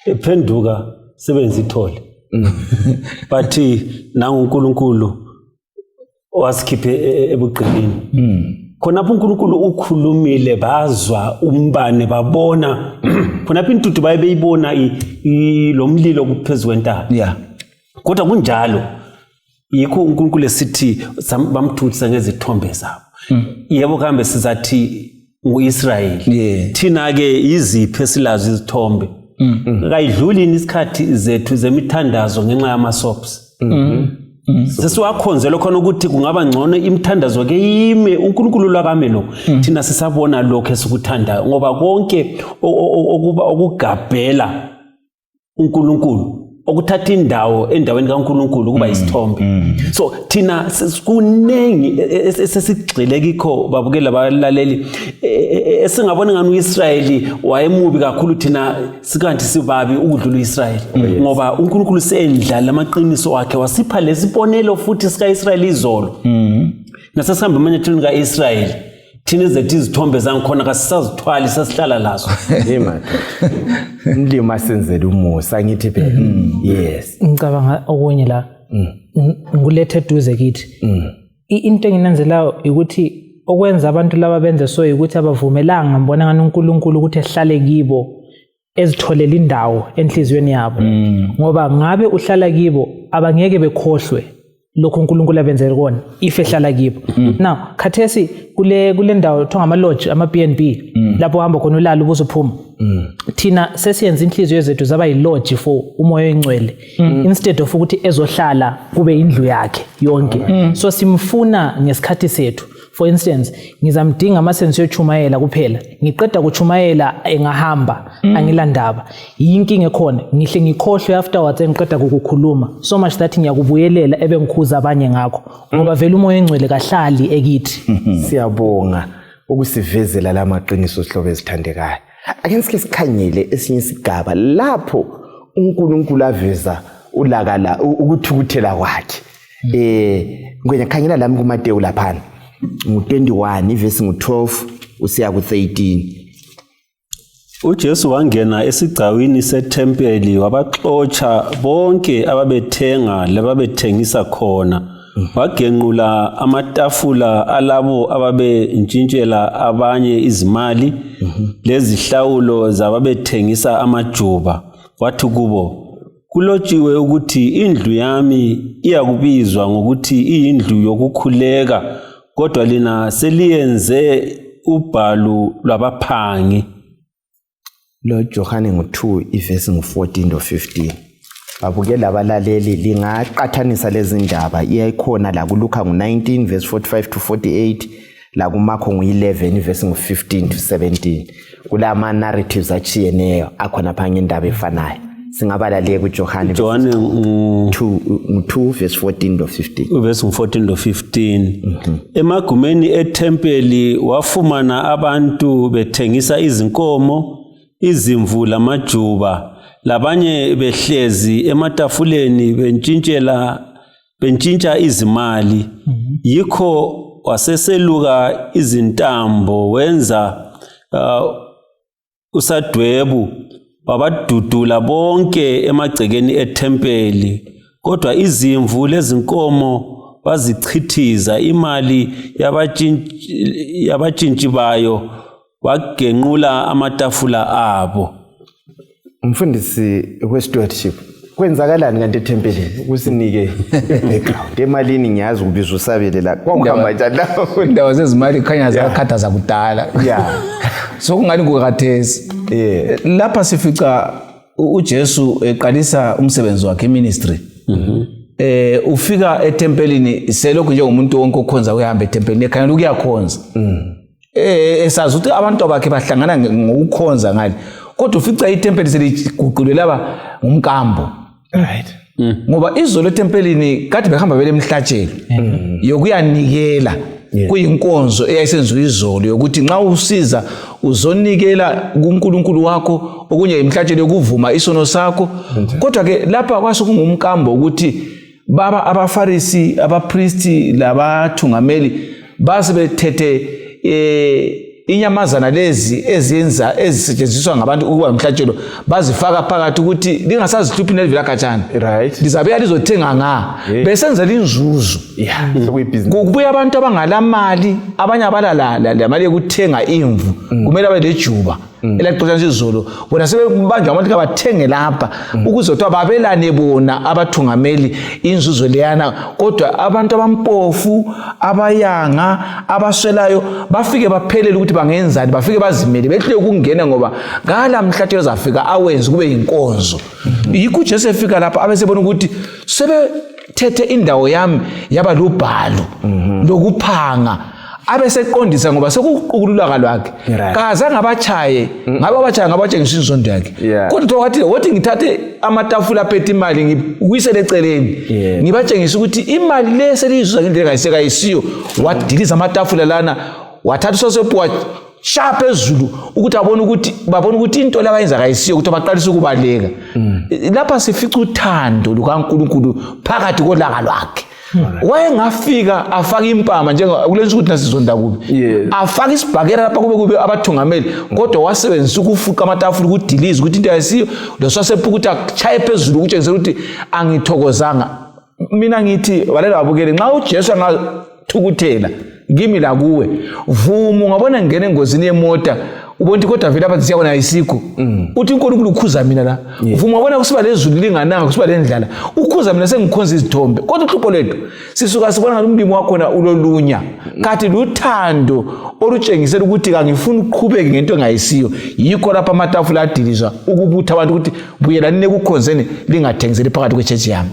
Ephenduka sebenza ithole. But nangu uNkulunkulu wasikhiphe ebugqilini. Khonapho uNkulunkulu ukhulumile, bazwa umbane, babona khonapho intuthu baye beyibona lo mlilo kuphezu kwentaba. Kodwa kunjalo yikho uNkulunkulu esithi bamthuthisa ngezithombe zabo. Yebo kambe sizathi nguIsrayeli. Thina ke iziphi esilazo izithombe? Kayidluli isikhathi zethu zemithandazo ngenxa yama soaps. Sesiwakhonzele khona ukuthi kungaba ngcono imithandazo ke ime, uNkulunkulu lwakame lo. Thina sisabona lokho esikuthandayo, ngoba konke okuba okugabhela uNkulunkulu, okuthatha indawo endaweni kaNkulunkulu kuba isithombe. So thina kuningi esesigxile kikho, babukeli abalaleli, esingabona ngani uIsrayeli wayemubi kakhulu, thina sikanti sibabi ukudlula uIsrayeli, ngoba uNkulunkulu sendlala amaqiniso wakhe, wasipha lesibonelo futhi sikaIsrayeli izolo. Nasesihamba emanyathelweni kaIsrayeli, thina ezethu izithombe zangikhona kasisazithwali, sesihlala lazo. Hey madoda, umlimi asenzele umusa, ngithi phela yes. Ngicabanga okunye la ngikulethe eduze kithi. Into enginanzelayo ukuthi okwenza abantu laba benze so ukuthi abavumelanga, ngibona ngani uNkulunkulu ukuthi ehlale kibo, ezitholela indawo enhliziyweni yabo, ngoba ngabe uhlala kibo abangeke bekhohlwe lokhu uNkulunkulu abenzele kona if ehlala kibo. Now khathesi kule ndawo kuthiwa ngama-lodge, ama-B&B, lapho uhamba khona ulala ubusuphuma. Thina sesiyenza inhliziyo zethu zaba yi-lodge for umoya oyingcwele instead of ukuthi ezohlala kube indlu yakhe yonke. So simfuna ngesikhathi sethu. For instance, ngizamdinga uma sengiyochumayela kuphela, ngiqeda kuchumayela engahamba, angilandaba. Yinkinga ekhona, ngihle ngikhohlwe afterwards engiqeda ukukhuluma, so much that ngiyakubuyelela ebengikhuza abanye ngakho, ngoba vele umoya engcwele kahlali ekithi. Siyabonga ukusivezela la maqiniso, sihlobo ezithandekayo. Ake sike sikhangele esinye isigaba lapho uNkulunkulu aveza ulaka la ukuthukuthela kwakhe. Ngwenya, khangela lami kuMateyu laphana ngu-21, ivesi ngu-12 usiya ku-13. UJesu wangena esigcawini sethempeli, wabaxotsha bonke ababethenga lababethengisa khona. Wagenqula amatafula alabo ababentshintshela abanye izimali lezihlawulo zababethengisa amajuba. Wathi kubo, kulotshiwe ukuthi indlu yami iyakubizwa ngokuthi iyindlu yokukhuleka, kodwa lina seliyenze ubhalu lwabaphangi. Lo Johane ngu-2, ivesi ngu-14 lo 15. Babukela abalaleli, lingaqathanisa lezi ndaba, iyayikhona la kuLuka ngu-19 verse 45 to 48, la kuMakho ngu-11 ivesi ngu-15 to 17. Kulama narratives atshiyeneyo akhona pha ngendaba efanayo. Singabala le kuJohane. Johane 2, ngu-2 verse 14 lo 15. Uvesi ngu-14 lo 15. Emagumeni ethempeli wafumana abantu bethengisa izinkomo, izimvu lamajuba, labanye behlezi ematafuleni bentshintsha izimali. Yikho waseseluka izintambo, wenza usadwebu, wabadudula bonke emagcekeni ethempeli, kodwa izimvu lezinkomo wazichithiza, imali yabatshintshi bayo wagenqula amatafula abo. Umfundisi we-stewardship, kwenzakalani kanti ethempelini? Ukusinike i-background emalini, ngiyazi ukubiza usabele la, kwakuhamba njani lapho? Indawo zezimali khanya zakhathaza kudala, sokungani kukhathesi. Lapha sifica uJesu eqalisa umsebenzi wakhe, ministry. Ufika ethempelini selokhu njengomuntu wonke okhonza uyahamba ethempelini, ekhangela ukuyakhonza, esazi ukuthi abantu bakhe bahlangana ngokukhonza ngale, kodwa ufica ithempeli seliguqulwe laba ngumkambo, ngoba izolo ethempelini kade behamba belemhlatshelo yokuyanikela, kuyinkonzo eyayisenziwa izolo yokuthi nxa usiza uzonikela kuNkulunkulu wakho, okunye imhlatshelo yokuvuma isono sakho. Kodwa ke lapha kwasokungumkambo ukuthi baba abafarisi, abapristi labathungameli base bethethe inyamazana lezi eziyenza ezisetshenziswa ngabantu ukuba umhlatshelo, bazifaka phakathi ukuthi lingasazihluphi nelivela khatshana, lizabuya lizothenga nga besenzela inzuzo. Sokuyibhizinisi. Kubuya abantu abangalamali, abanye abala lamali yokuthenga imvu, kumele abe lejuba elaxotshaniswa izolo, bona sebebanjwa abantu kabathenge lapha ukuze kuthiwa babelane bona abathungameli inzuzo leyana. Kodwa abantu abampofu, abayanga, abaswelayo bafike baphelele ukuthi bangenzani, bafike bazimele, behlule ukungena ngoba kala mhlatshelo ozafika awenze kube yinkonzo. Yikho uJesu efika lapha abesebona ukuthi sebe Selithethe indawo yami yaba lubhalo lokuphanga. Abeseqondisa ngoba sekuqukululaka lwakhe. Kazange abatshaye, ngabe abatshaye ngabatshengisa inzondo yakhe. Kodwa wathi wothi ngithathe amatafula aphethe imali ngibuyisele eceleni. Ngibatshengisa ukuthi imali le seliyizuza ngendlela engayisekaisiyo. Wadiliza amatafula lana, wathatha usosephu shaya phezulu ukuthi abone ukuthi babone ukuthi into labayenza kayisiyo, ukuthi baqalisa ukubaleka. Lapha sifica uthando lukaNkulunkulu phakathi kolaka lwakhe. Wayengafika afake impama njengakulensuku thina sizonda kubi, afake isibhakela lapha kube kube abathungameli, kodwa wasebenzisa ukufuqa amatafula, ukudiliza ukuthi into ayisiyo, losasephu ukuthi achaye phezulu ukutshengisela ukuthi angithokozanga. Mina ngithi balela babukele, nxa uJesu angathukuthela kimi lakuwe, vuma ungabona ngingena engozini yemota, ubona ukuthi kodwa vele apha siyabona ayisikho, uthi uNkulunkulu ukhuza mina la. Vuma ubona kusiba lezulu lingananga, kusiba lendlala, ukhuza mina sengikhonza izithombe. Kodwa uhlupho lwethu sisuka sibona ngathi umlimi wakhona ulolunya, kanti luthando olutshengisela ukuthi kangifuni uqhubeke ngento engayisiyo. Yikho lapha amatafula adilizwa ukubutha abantu ukuthi buyelanini ekukhonzeni, lingathengiseli phakathi kwetshetshi yami.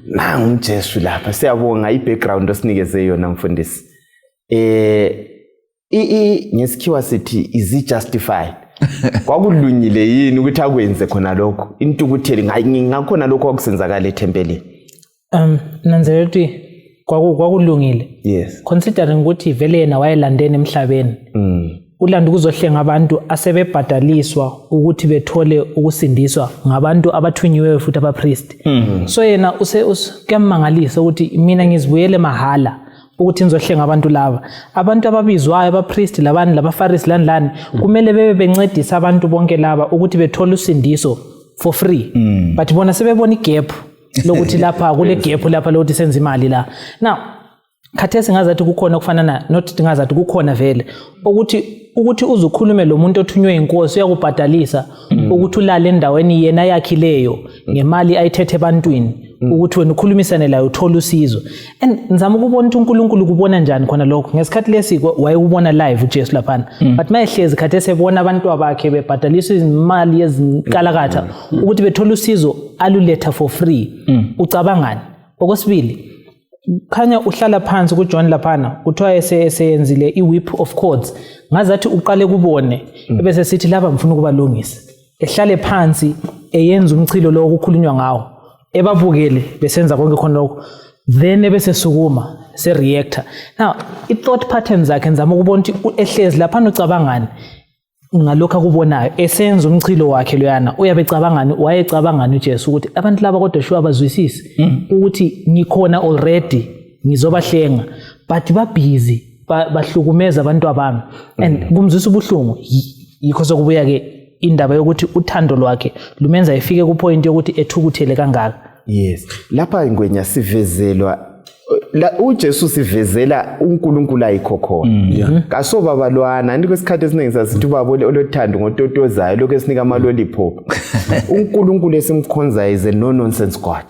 Nangu uJesu lapha. Siyabonga i-background osinikeze yona mfundisi. Ngesikhiwa sithi is it justified? Kwakulungile yini ukuthi akwenze khona lokho? Intukuthelo ngakhona lokho kwakusenzakala ethempelini. Nanzelela ukuthi kwakulungile. Yes. Considering ukuthi vele yena wayelandeni emhlabeni. Ulanda ukuzohlenga abantu asebebhadaliswa ukuthi bethole ukusindiswa ngabantu abathunyiweyo futhi abapriest. So yena kuyamangalisa ukuthi mina ngizibuyele mahala ukuthi ngizohlenga abantu laba. Abantu ababizwayo abapriest labani labafarisi lani lani kumele bebe bencedisa abantu bonke laba ukuthi bethole usindiso for free. But bona sebebona igap lokuthi lapha kule gap lapha lokuthi senze imali la. Now khathesi ngazathi kukhona okufanana not ngazathi kukhona vele ukuthi uzukhulume lo muntu othunywe inkosi uyakubhadalisa ukuthi ulale endaweni yena yakhileyo ngemali ayithethe ebantwini ukuthi wena ukhulumisane laye uthole usizo. And ngizama ukubona ukuthi uNkulunkulu kubona njani khona lokho. Ngesikhathi lesi wayekubona live uJesu laphana, but mayehlezi khathesi ebona abantu abakhe bebhadaliswa izimali ezinkalakatha ukuthi bethole usizo aluletha for free, ucabangani? Okwesibili, khanya uhlala phansi kuJohn laphana, kuthiwa eseyenzile i-whip of cords, ngazathi uqale kubone ebese sithi laba ngifuna ukubalungisa. Ehlale phansi eyenza umchilo lo okukhulunywa ngawo, ebabukele besenza konke khona lokho, then ebese sukuma se-reactor. Now i-thought pattern zakhe ngizama ukubona ukuthi ehlezi laphana ucabangani ngalokho akubonayo esenza umchilo wakhe loyana, uyabe ecabangani, wayecabangani uJesu ukuthi abantu laba kodwa shuwa abazwisisi ukuthi ngikhona already ngizobahlenga, but babhizi bahlukumeza abantu abami and kumzwisa ubuhlungu. Yikho sokubuya ke indaba yokuthi uthando lwakhe lumenza efike kupoint yokuthi ethukuthele kangaka. Yes, lapha Ngwenya sivezelwa uJesu sivezela uNkulunkulu ayikho khona. Kasobabalwana anti kwesikhathi esiningi sasithi ubaba olothando ngototozayo lokho esinika ama-lollipop. uNkulunkulu esimkhonzayo is a no nonsense God.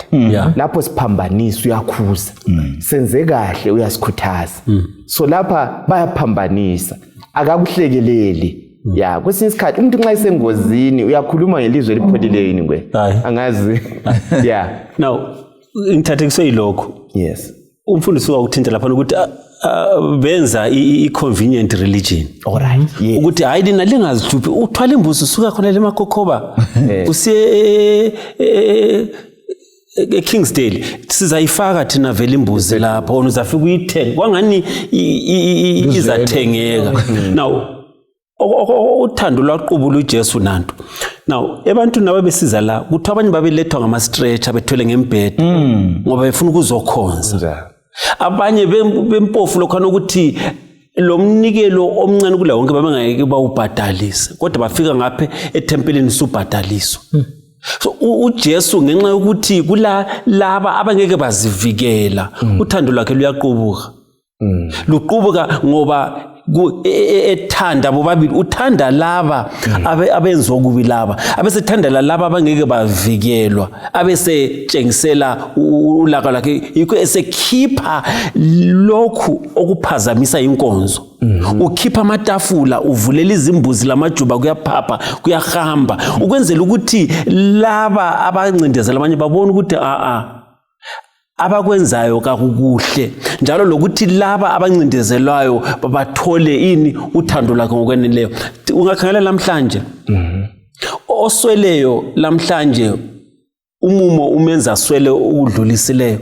Lapho siphambanisa uyakhuza, senze kahle uyasikhuthaza. So lapha bayaphambanisa, akakuhlekeleli. Ya, kwesinye isikhathi umuntu nxa esengozini uyakhuluma ngelizwi elipholileyo yini Ngwe? Angazi. Yeah. Now ngithathekiswe yilokho. Yes. Umfundisi wakuthinta lapha ukuthi benza i-convenient religion. All right. Yes. Ukuthi hayi lina lingazihluphi, uthwala imbuzi usuka khona le Makhokhoba usiye eKingsdale, sizayifaka thina vele imbuzi lapha, wona uzafika uyithenge kwangani izathengeka. Now uthando lwaqubula uJesu nanto. Now ebantwini ababesiza la kuthiwa abanye babelethwa ngama-stretcher bethwele ngembheda ngoba befuna ukuzokhonza. Abanye bempofu lokhana ukuthi lo mnikelo omncane kula wonke babengeke bawubhadalise, kodwa bafika ngapha ethempelini subhadaliswa. So uJesu ngenxa yokuthi kula laba abangeke bazivikela, uthando lwakhe luyaqubuka. Luqubuka ngoba ethanda bobabili, uthanda laba abenziwa kubi laba, abesethanda laba abangeke bavikelwa, abesetshengisela ulaka lwakhe, yikho esekhipha lokhu okuphazamisa inkonzo. Ukhipha amatafula, uvulela izimbuzi lamajuba, kuyaphapha kuyahamba, ukwenzela ukuthi laba abancindezela abanye babone ukuthi a Abakwenzayo kakukuhle, njalo lokuthi laba abancindezelwayo babathole ini uthando lwakhe ngokweneleyo. Ungakhangela namhlanje, osweleyo lamhlanje umumo umenza aswele ukudlulisileyo,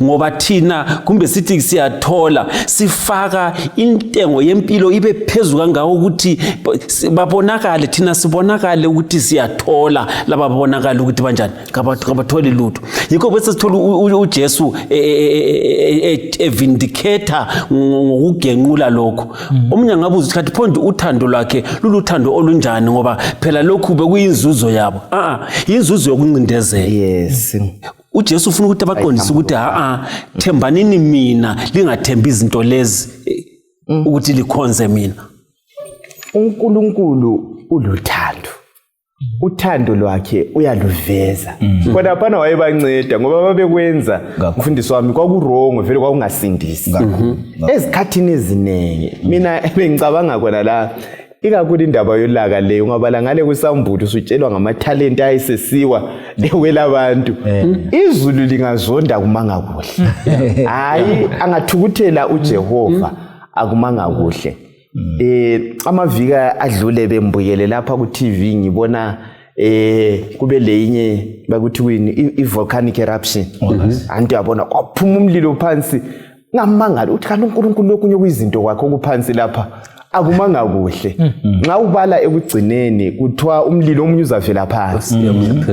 ngoba thina kumbe sithi siyathola, sifaka intengo yempilo ibe phezulu kangako ukuthi babonakale, thina sibonakale ukuthi siyathola, laba babonakale ukuthi banjani, kabatholi lutho. Yikho bese sithola uJesu evindicata ngokugenqula lokho. Omunye angabuza ukuthi kanti pho nje uthando lwakhe luluthando olunjani, ngoba phela lokhu bekuyinzuzo yabo. Inzuzo yokuncindezela. Yes. uJesu ufuna ukuthi abaqondise ukuthi thembanini mina, lingathembi izinto lezi ukuthi likhonze mina. uNkulunkulu uluthando. Uthando lwakhe uyaluveza. Khona phana wayebanceda ngoba babekwenza, mfundisi wami, kwakurongo vele, kwakungasindisi. Ezikhathini eziningi mina bengicabanga khona la, ikakhulu indaba yolaka le, ungabala ngale kusambulo usutshelwa ngamathalente ayesesiwa ewela abantu. Izulu lingazonda kumanga kuhle. Hayi, angathukuthela uJehova akumanga kuhle. Amaviki adlule bembuyele lapha ku TV, ngibona kube leyinye bakuthi kuyini, i-volcanic eruption. Anti uyabona kwaphuma umlilo phansi, ngamangala ukuthi kanti uNkulunkulu lokunye kuyizinto kwakhe okuphansi lapha akumanga kuhle. Nxa ubala ekugcineni kuthiwa umlilo omunye uzavela phansi,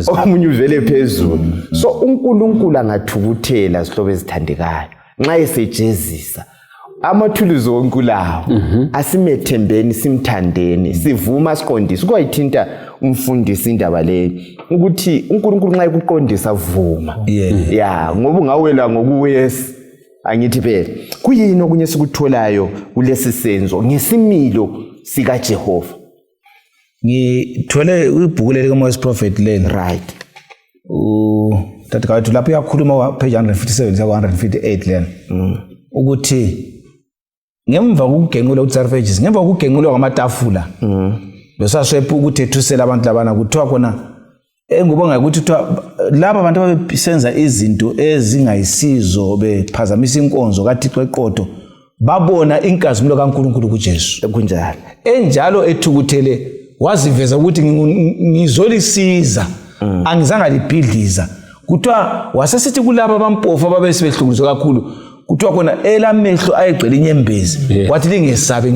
omunye uvele phezulu. So uNkulunkulu angathukuthela, zihlobo ezithandekayo, nxa esejezisa amathuluzi wonke lawo, asimethembeni, simthandeni, sivuma siqondise. Kwayithinta umfundisi indaba leyo, ukuthi uNkulunkulu nxa ekuqondisa vuma, ya, ngoba ungawela ngokuwesi. Angithi phela kuyini okunye esikutholayo kulesi senzo ngesimilo sikaJehova? Ngithwele ibhuku leli kaMoses Prophet leli. Utata kawethu lapho uyakhuluma page 157 siya 158 lena, ukuthi ngemva kokugenqulwa uTsarifeges, ngemva kokugenqulwa kwamatafula besaswepha ukuthi ethusela abantu labana, kuthiwa khona engubonga ukuthi kuthiwa laba abantu ababesenza izinto ezingayisizo bephazamisa inkonzo kaThixo eqotho babona inkazimulo kaNkulunkulu kuJesu. Kunjalo. Enjalo ethukuthele waziveza ukuthi ngizolisiza, angizange libhidliza. Kuthiwa wasesithi kulaba abampofu ababesebehlukuluzwe kakhulu, kuthiwa khona elamehlo ayegcwele inyembezi, wathi lingesabe,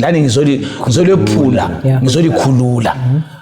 lani ngizolephula, ngizolikhulula.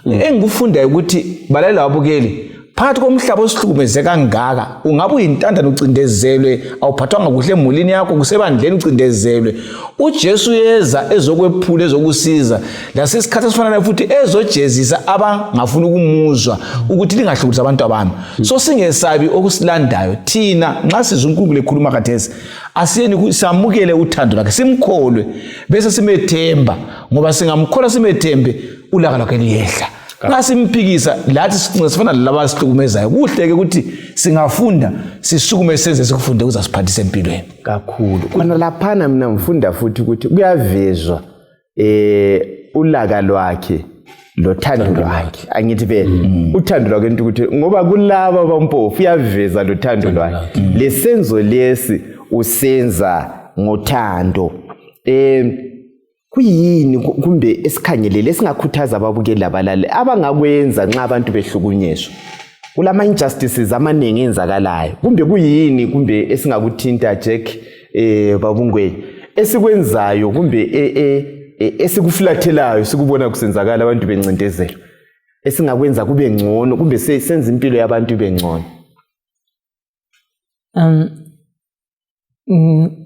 Engikufundayo ukuthi balalela ababukeli, phakathi komhlaba osihlukumeze kangaka, ungabe uyintandane ucindezelwe, awuphathwanga kuhle emulini yakho, kusebandleni ucindezelwe, uJesu uyeza ezokwephula, ezokusiza. Lasesikhathi esifana nayo futhi ezojezisa abangafuni ukumuzwa, ukuthi lingahlukuluzi abantu abami. So singesabi okusilandayo thina nxa sizwa uNkulunkulu ekhuluma khathesi. Asiyeni samukele uthando lwakhe, simkholwe bese simethemba, ngoba singamkholwa simethembe ulaka lwakhe liyehla. Nxa simphikisa lathi sifana lalaba asihlukumezayo. Kuhle-ke ukuthi singafunda, sisukume senze sikufunde kuzasiphathisa empilweni kakhulu. Khona laphana mina ngifunda futhi ukuthi kuyavezwa ulaka lwakhe lothando lwakhe. Angithi phela uthando lwakhe into ukuthi ngoba kulaba abampofu uyaveza lothando lwakhe, lesenzo lesi usenza ngothando. Kuyini kumbe esikhangelele esingakhuthaza ababukeli labalali abangakwenza nxa abantu behlukunyezwa kulama injustices amaningi enzakalayo? Kumbe kuyini kumbe esingakuthinta, Jack, babungweni esikwenzayo kumbe esikufulathelayo sikubona kusenzakala abantu bencindezelo, esingakwenza kube ngcono kumbe senze impilo yabantu ibe ngcono?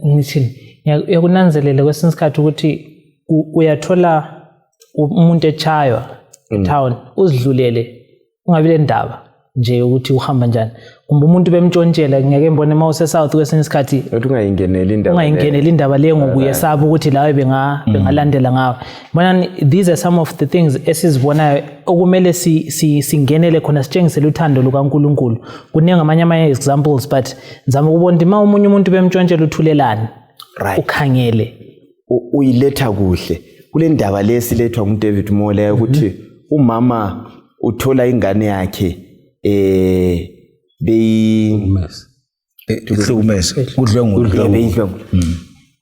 Ngithini, uyakunanzelela kwesinye isikhathi ukuthi uyathola umuntu echaywa etown, uzidlulele, ungabi le ndaba nje ukuthi uhamba njani, kumbe umuntu bemtshontshela. Ngiyake ngibone uma use-south kwesinye isikhathi Uthi ungayingeneli indaba. Ungayingeneli indaba leyo ngoba uyesaba ukuthi lawe bengalandela ngawe. Bonani, these are some of the things esizibonayo okumele singenele khona, sitshengisele uthando lukaNkulunkulu. Kuningi amanye ama-examples, but ngizama ukubona ukuthi ma omunye umuntu bemtshontshela uthulelani, ukhangele. Uyiletha kuhle kule ndaba lesilethwa nguDavid Mola ukuthi umama uthola ingane yakhe beyi Ihlukumeza, kudlwengula. Beyidlwengula.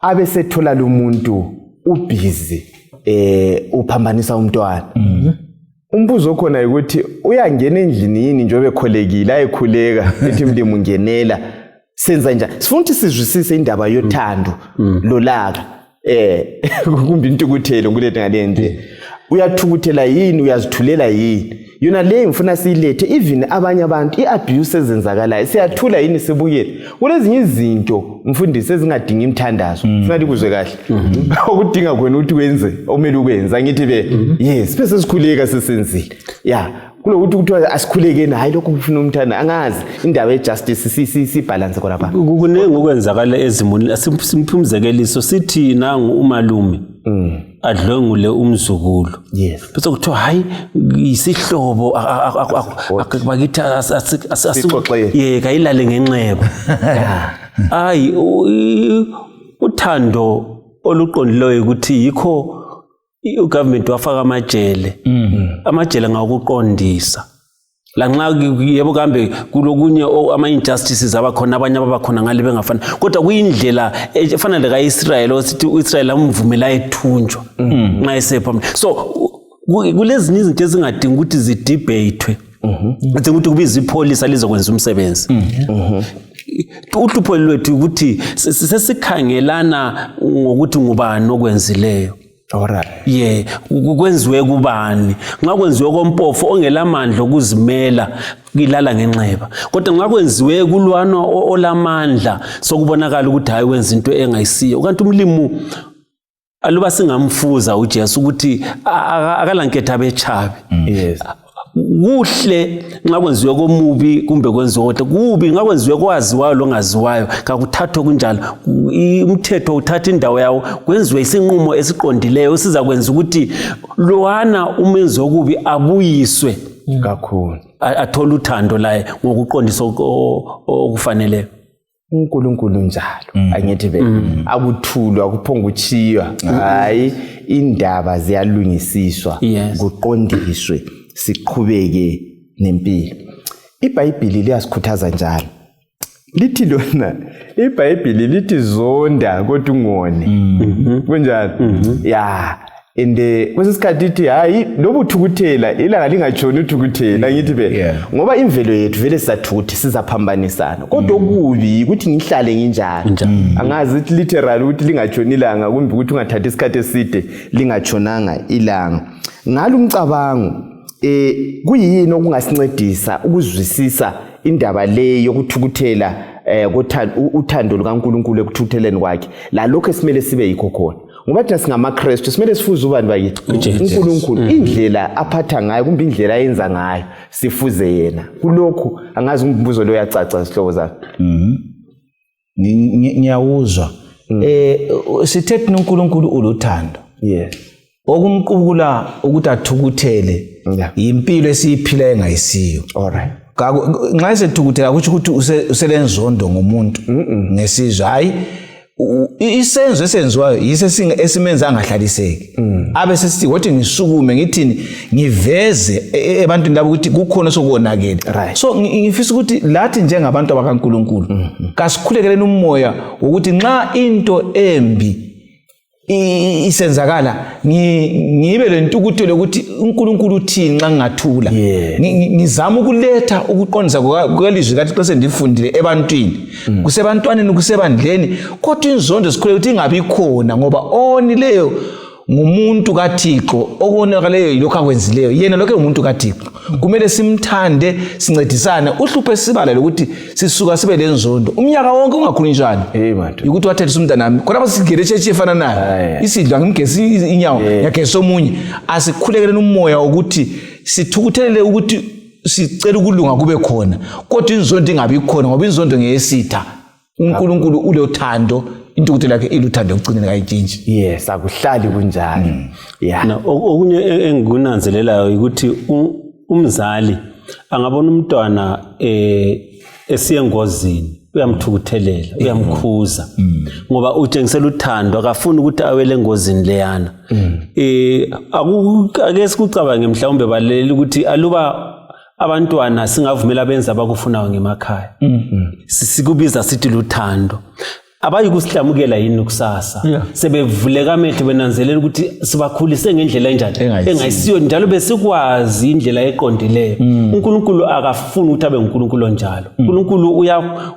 Abe sethola lo muntu ubhizi uphambanisa umntwana. Umbuzo okhona ukuthi uyangena endlini yini njengoba ekholekile, ayekhuleka ethi mlimu ngenela, senza njani? Sifuna ukuthi sizwisise indaba yothando lolaka kumbe intukuthelo kulethe ngale ndlela. Uyathukuthela yini, uyazithulela yini? Yona leyo ngifuna siyilethe even abanye abantu, i-abuse ezenzakalayo siyathula yini sibukele? Kulezinye izinto mfundisi ezingadingi imithandazo, funa likuzwe kahle. Okudinga khona ukuthi wenze okumele ukwenze, angithi be yes, bese sikhuleka sesenzile. Ya, kulokuthi kuthiwa asikhulekeni, hayi lokho kufuna umthanda, angazi indaba ye-justice sibalance khona pha. Kuningi okwenzakala ezimulini. Simphe umzekeliso, sithi nangu umalume adlwengule umzukulu. Bese kuthiwa hayi isihlobo bakithi Sixoxele. Kayilale ngenxeba. Hayi, uthando oluqondileyo ukuthi yikho ugovernment wafaka amajele. Amajele ngawokuqondisa. Lanxa yebo kambe kulokunye ama-injustices abakhona, abanye ababakhona ngale bengafani, kodwa kuyindlela efana leka-Israyeli, osithi u-Israyeli amvumela ethunjwa nxa esephambi. So kulezinye izinto ezingadingi ukuthi zidebate, adinga ukuthi kubizwe ipholisa lizokwenza umsebenzi. Uhlupho lwethu ukuthi sesikhangelana ngokuthi ngubani okwenzileyo. Alright. Ye, kwenziwe kubani? Nxa kwenziwe kompofu ongelamandla okuzimela, ilala ngenxeba. Kodwa nxa kwenziwe kulwana olamandla, sokubonakala ukuthi hayi wenza into engayisiyo. Kanti umlimu aluba singamfuza uJesu ukuthi akalanketha abetshabi. Yes. Kuhle nxa kwenziwe komubi kumbe kwenziwe kodwa kubi nxa kwenziwe kwaziwayo longaziwayo, kakuthathwe kunjalo. Umthetho uthatha indawo yawo, kwenziwe isinqumo esiqondileyo esizakwenza ukuthi lowana umenzi wokubi abuyiswe kakhulu, athole uthando laye ngokuqondisa okufaneleyo. uNkulunkulu njalo, angithi be akuthulwa, kuphonga uchiywa, hayi indaba ziyalungisiswa, kuqondiswe, siqhubeke nempilo. IBhayibhili liyasikhuthaza njalo, lithi lona iBhayibhili lithi zonda kodwa ungone. Kunjalo? Ya, and kwesinye isikhathi ithi hayi loba uthukuthela ilanga lingatshoni uthukuthela, angithi be ngoba imvelo yethu vele sizathukuthi sizaphambanisana, kodwa okubi ukuthi ngihlale nginjalo. Angazi ithi literal ukuthi lingatshoni ilanga kumbe ukuthi ungathathi isikhathi eside lingatshonanga ilanga. Ngalo umcabango kuyini okungasincedisa ukuzwisisa indaba le yokuthukuthela uthando lukaNkulunkulu ekuthukutheleni kwakhe lalokho esimele sibe yikho khona? Ngoba thina singamaKristu simele sifuze ubani bakithi? uNkulunkulu. Indlela aphatha ngayo kumbe indlela ayenza ngayo sifuze yena kulokhu. Angazi umbuzo lo uyacaca sihlobo zami. Ngiyawuzwa. Sithe thina uNkulunkulu uluthando. Yes. Okumqubula ukuthi athukuthele yimpilo esiyiphila engayisiyo. Alright. Nxa esethukuthela kutsho ukuthi uselenzondo ngomuntu ngesizwe. Hayi, isenzo esenziwayo yiso esimenza angahlaliseki. Abe sesithi kodwa ngisukume ngithini, ngiveze ebantwini labo ukuthi kukhona sokuwonakele. So ngifisa ukuthi lathi njengabantu abakaNkulunkulu kasikhulekeleni umoya wokuthi nxa into embi isenzakala ngibe lentukuthelo yokuthi uNkulunkulu uthini nxa ngingathula. Ngizama ukuletha ukuqondisa kukelizwi kaThixo esendifundile ebantwini, kusebantwaneni, kusebandleni, kodwa inzondo sikhuleke ukuthi ingabi khona, ngoba onileyo ngumuntu kaThixo, okonakaleyo yilokhu akwenzileyo yena, lokho engumuntu kaThixo. Kumele simthande, sincedisane. Uhlupho esibala lokuthi sisuka sibe lenzondo umnyaka wonke ungakhulunyiswani, yikuthi wathethisa umntanami khonapho singene etshetshi efananayo, isidlo angimgesi inyawo, ngiyagezisa omunye. Asikhulekeleni umoya wokuthi sithukuthelele ukuthi sicela ukulunga kube khona, kodwa inzondo ingabi khona, ngoba inzondo ngeyesitha. uNkulunkulu ulothando, intukuthelo yakhe iluthando ekucineni, kayitshintshi. Yes, akuhlali kunjalo. Yeah. Okunye engikunanzelelayo ukuthi umzali angabona umntwana esiyengozini, uyamthukuthelela, uyamkhuza, ngoba utshengisela uthando, akafuni ukuthi awele engozini leyana. Ake sikucabange mhlawumbe baleli ukuthi aluba Abantwana singavumela benze abakufunayo ngemakhaya. Sikubiza sithi luthando. Abayikusilamukela yini kusasa? Sebevuleka amehlo benanzelela ukuthi sibakhulise ngendlela enjani, engayisiyo, njalo besikwazi indlela eqondileyo. uNkulunkulu akafuni ukuthi abe nguNkulunkulu onjalo. uNkulunkulu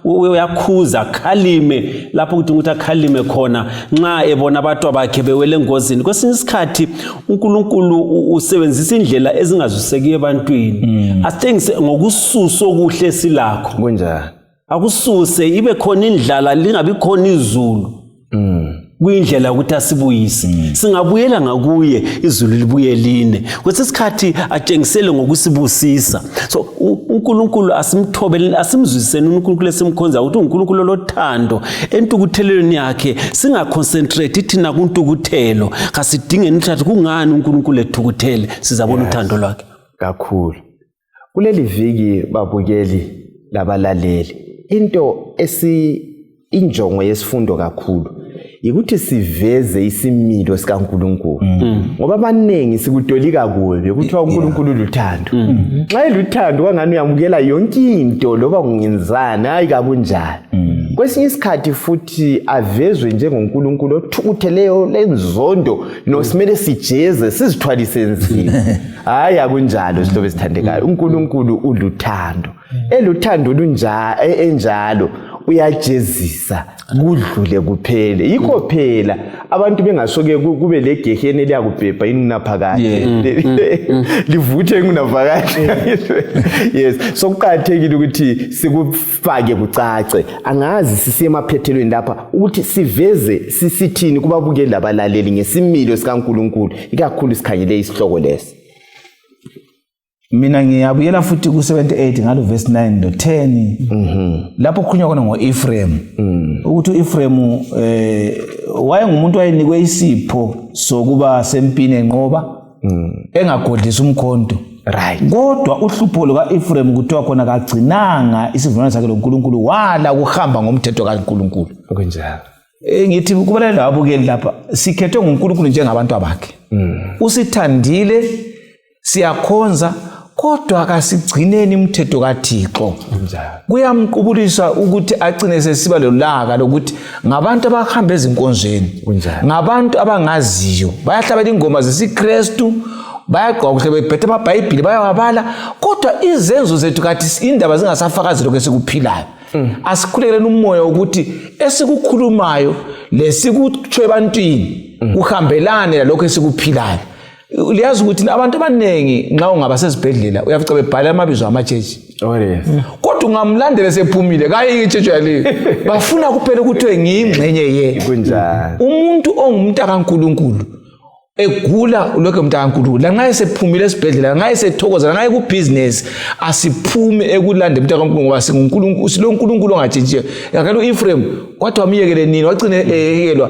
uyakhuza, akhalime lapho kudinga ukuthi akhalime khona nxa ebona abantu bakhe bewele engozini. Kwesinye isikhathi uNkulunkulu usebenzisa indlela ezingazwisekiyo ebantwini, asitshengise ngokususa okuhle silakho. Kunjani? Akususe, ibe khona indlala, lingabi khona izulu. Kuyindlela yokuthi asibuyise. Singabuyela ngakuye, izulu libuye line. Kwesinye isikhathi atshengisele ngokusibusisa. So uNkulunkulu asimthobeleni, asimzwisiseni uNkulunkulu esimkhonza ukuthi uNkulunkulu olothando. Entukuthelweni yakhe singaconcentrate thina kuntukuthelo. Kasidingeni ukuthi kungani uNkulunkulu ethukuthele, sizabona uthando lwakhe. Kakhulu. Kuleli viki babukeli labalaleli, into injongo yesifundo kakhulu yikuthi siveze isimilo sikaNkulunkulu. Ngoba abanengi sikutolika kubi kuthiwa uNkulunkulu uluthando. Nxa eluthando kwangani uyamukela yonke into loba kungenzani, hayi kakunjalo. Kwesinye isikhathi futhi avezwe njengoNkulunkulu othukutheleyo lenzondo, nosimele sijeze sizithwalise nzima. Hayi akunjalo sihlobo esithandekayo. uNkulunkulu uluthando. Eluthando enjalo uyajezisa kudlule kuphele. Yikho phela abantu bengasoke kube legeheni eliyakubhebha ingunaphakade, livuthe ingunaphakade. Yes, so kuqakathekile ukuthi sikufake kucace. Angazi sisiye emaphethelweni lapha ukuthi siveze sisithini kubabukeli labalaleli ngesimilo sikaNkulunkulu, ikakhulu sikhangele isihloko lesi. Mina ngiyabuyela futhi ku-78 ngalo verse 9 no 10, lapho kukhulunywa khona ngo-Ephraim, ukuthi u-Ephraim wayengumuntu wayenikwe isipho sokuba sempini enqoba, engagodlisi umkhonto. Kodwa uhlupho luka-Ephraim kuthiwa khona kagcinanga isivumelwano sakhe loNkulunkulu, wala ukuhamba ngomthetho kaNkulunkulu. Kunjalo. Ngithi kubalele lababukeli lapha, sikhethwe nguNkulunkulu njengabantu abakhe. Usithandile, siyakhonza, kodwa kasigcineni umthetho kaThixo. Kuyamqubulisa ukuthi agcine sesiba lolaka lokuthi ngabantu abahamba ezinkonzweni, ngabantu abangaziyo, bayahlabela ingoma zesiKristu, bayagqoka kuhle, bephethe amabhayibhili bayawabala, kodwa izenzo zethu kathi indaba zingasafakazi lokho esikuphilayo. Asikhulekeleni umoya ukuthi esikukhulumayo lesikutsho ebantwini kuhambelane lalokho esikuphilayo. Liyazi ukuthi abantu abaningi nxa ungaba sesibhedlela uyafica bebhala amabizo amatshetshi. Kodwa ungamlandela sephumile kayike itshetshi yaleyo. Bafuna kuphela ukuthi ngiyingxenye ye. Kunjani? Umuntu ongumntu kaNkulunkulu egula ulokhu umntu kaNkulunkulu, lanxa esephumile esibhedlela, lanxa esethokoza, lanxa ekubhizinesi, asiphume ekulanda umntu kaNkulunkulu, ngoba singuNkulunkulu, siloNkulunkulu ongatshintshiyo. Yakela u-Ephraim kwathi wamyekele nini, wagcina eyekelwa.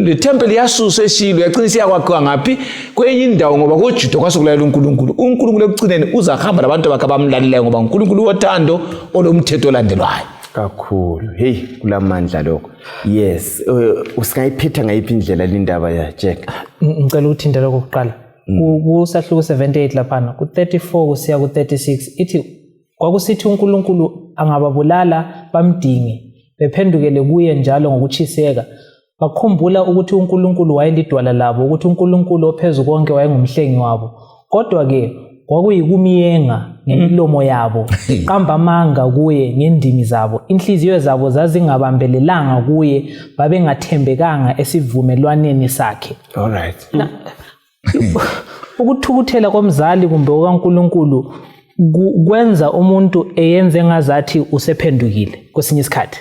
Le tempeli yasuswa eShilo, yagcina isiyakwakhiwa ngaphi kwenye indawo, ngoba koJuda kwasokulalela uNkulunkulu. uNkulunkulu ekugcineni uzahamba labantu bakhe abamlalelayo, ngoba uNkulunkulu wothando olomthetho olandelwayo. Kakhulu. Hey, kulamandla lokho. Yes, usingayiphetha ngayiphi indlela lindaba ya Jack? Ngicela ukuthinta lokho kuqala. Kusahluko 78 laphana, ku-34 kusiya ku-36, ithi kwakusithi uNkulunkulu angababulala bamdinge, bephendukele kuye njalo ngokutshiseka. Bakhumbula ukuthi uNkulunkulu wayelidwala labo, ukuthi uNkulunkulu ophezu konke wayengumhlengi wabo. Kodwa-ke kwakuyikumyenga ngemilomo yabo, qamba amanga kuye ngendimi zabo. Inhliziyo zabo zazingabambelelanga kuye, babengathembekanga esivumelwaneni sakhe. All right. Ukuthukuthela komzali kumbe okaNkulunkulu kwenza umuntu eyenze ngazathi usephendukile kwesinye isikhathi,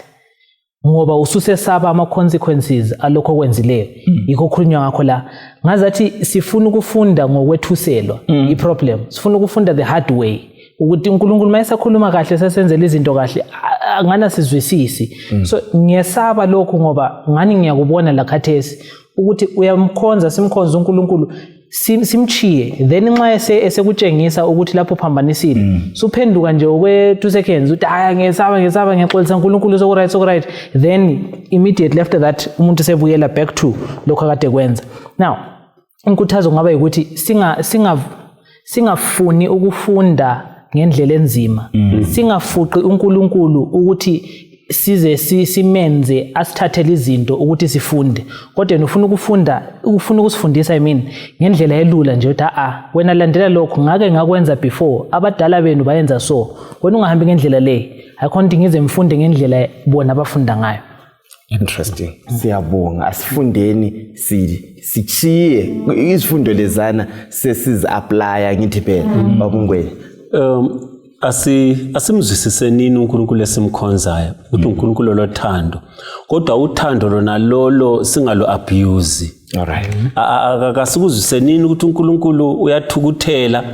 ngoba ususesaba ama-consequences alokho okwenzileyo. Yikho khulunywa ngakho la, ngazathi sifuna ukufunda ngokwethuselwa i-problem, sifuna ukufunda the hard way, ukuthi uNkulunkulu uma esakhuluma kahle sesenzela izinto kahle ngana sizwisisi. So ngiyesaba lokhu, ngoba ngani ngiyakubona la khathesi ukuthi uyamkhonza, simkhonza uNkulunkulu, simchiye, then nxa esekutshengisa ukuthi lapho uphambanisile, suphenduka nje okwe 2 seconds uthi hayi ngiyesaba, ngiyesaba, ngiyaxolisa uNkulunkulu, soku-right, soku-right. Then immediately after that umuntu sebuyela back to lokho akade kwenza. Now inkuthazo kungaba ukuthi singafuni ukufunda ngendlela enzima. Singafuqi uNkulunkulu ukuthi size simenze asithathele izinto ukuthi sifunde, kodwa yena ufuna ukufunda, ufuna ukusifundisa, I mean, ngendlela elula nje, ukuthi a wena landela lokhu, ngake ngakwenza before, abadala benu bayenza, so wena ungahambi ngendlela le, ayikhona ukuthi ngize ngifunde ngendlela bona abafunda ngayo. Interesting, siyabonga. Asifundeni, sichiye izifundo lezana sesizi-applya. Ngithi phela, babungwele. Asimzwisisenini uNkulunkulu esimkhonzayo, ukuthi uNkulunkulu lothando, kodwa uthando lona lolo singalo abuse. Kasikuzwisenini ukuthi uNkulunkulu uyathukuthela.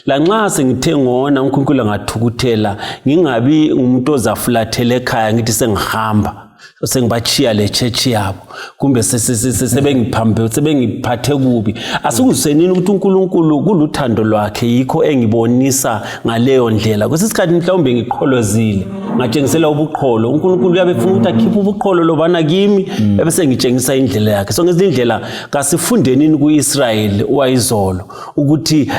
Lanxa sengithe ngona, uNkulunkulu angathukuthela, ngingabi ngumuntu ozafulathela ekhaya, ngithi sengihamba, sengibachiya le church yabo, kumbe sebengiphambe, sebengiphathe kubi. Asikuzwisenini ukuthi uNkulunkulu kuluthando lwakhe, yikho engibonisa ngaleyo ndlela. Kwesinye isikhathi mhlawumbe ngiqholozile, ngatshengisela ubuqholo, uNkulunkulu uyabe efuna ukuthi akhiphe ubuqholo lobana kimi, ebese ngitshengisa indlela yakhe. So ngezinye indlela kasifundenini ku-Israyeli wayizolo ukuthi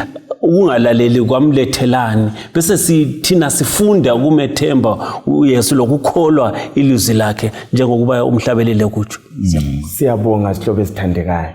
ukungalaleli kwamlethelani, bese sithina sifunda ukumethemba uYesu lokukholwa ilizwi lakhe, njengokuba umhlabelele kutsho. Siyabonga, sihlobo esithandekayo.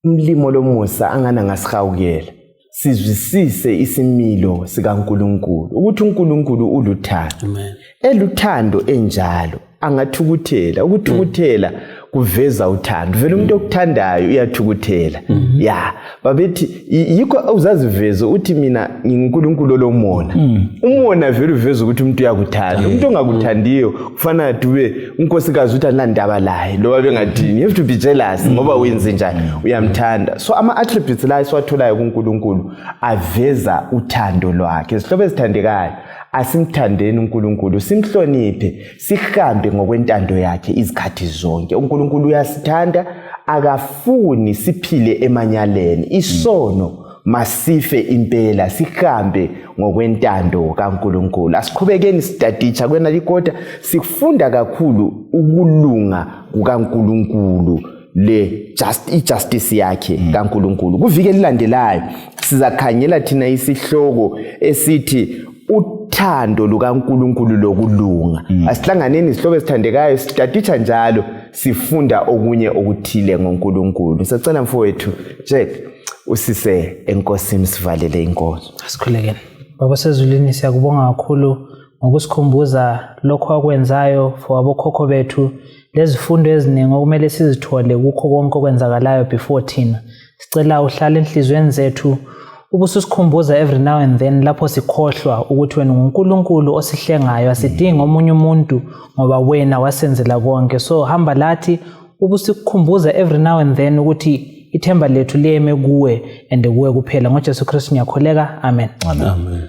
Umlimo lomusa angana ngasihawukela, sizwisise isimilo sikaNkulunkulu, ukuthi uNkulunkulu uluthando. Eluthando enjalo angathukuthela. Ukuthukuthela kuveza uthando vele. Umuntu okuthandayo uyathukuthela. Ya, babethi yikho uzaziveze uthi mina nginguNkulunkulu olomona. Umona vele uveza ukuthi umuntu uyakuthanda. Umuntu ongakuthandiyo kufana dube unkosikazi uthi alandaba laye loba bengathini. You have to be jealous ngoba wenze njani, uyamthanda. So ama-attributes la esiwatholayo kuNkulunkulu aveza uthando lwakhe. Zihlobo ezithandekayo, asimthandeni uNkulunkulu, simhloniphe, sihambe ngokwentando yakhe izikhathi zonke. UNkulunkulu uyasithanda, akafuni siphile emanyaleni. Isono masife impela, sihambe ngokwentando kaNkulunkulu. Asiqhubekeni sitaditsha kwena likota, sifunda kakhulu ukulunga kukaNkulunkulu le just ijustice yakhe kaNkulunkulu. Kuviki elilandelayo sizakhangela thina isihloko esithi uthando lukaNkulunkulu lokulunga. Asihlanganeni, izihlobo ezithandekayo, sitaditsha njalo sifunda okunye okuthile ngoNkulunkulu. Sacela mfowethu Jack usise enkosini, sivalele inkonzo. Asikhulekeni. Baba sezulwini, siyakubonga kakhulu ngokusikhumbuza lokho akwenzayo for abokhokho bethu, lezifundo eziningi okumele sizithole kukho konke okwenzakalayo before thina. Sicela uhlale enhliziyweni zethu, ubususikhumbuza every now and then lapho sikhohlwa ukuthi wena unguNkulunkulu osihlengayo, asidingi omunye umuntu ngoba wena wasenzela konke. So hamba lathi, ubusikhumbuza every now and then ukuthi ithemba lethu liyeme kuwe and kuwe kuphela. NgoJesu Kristu ngiyakhuleka, amen. Amen.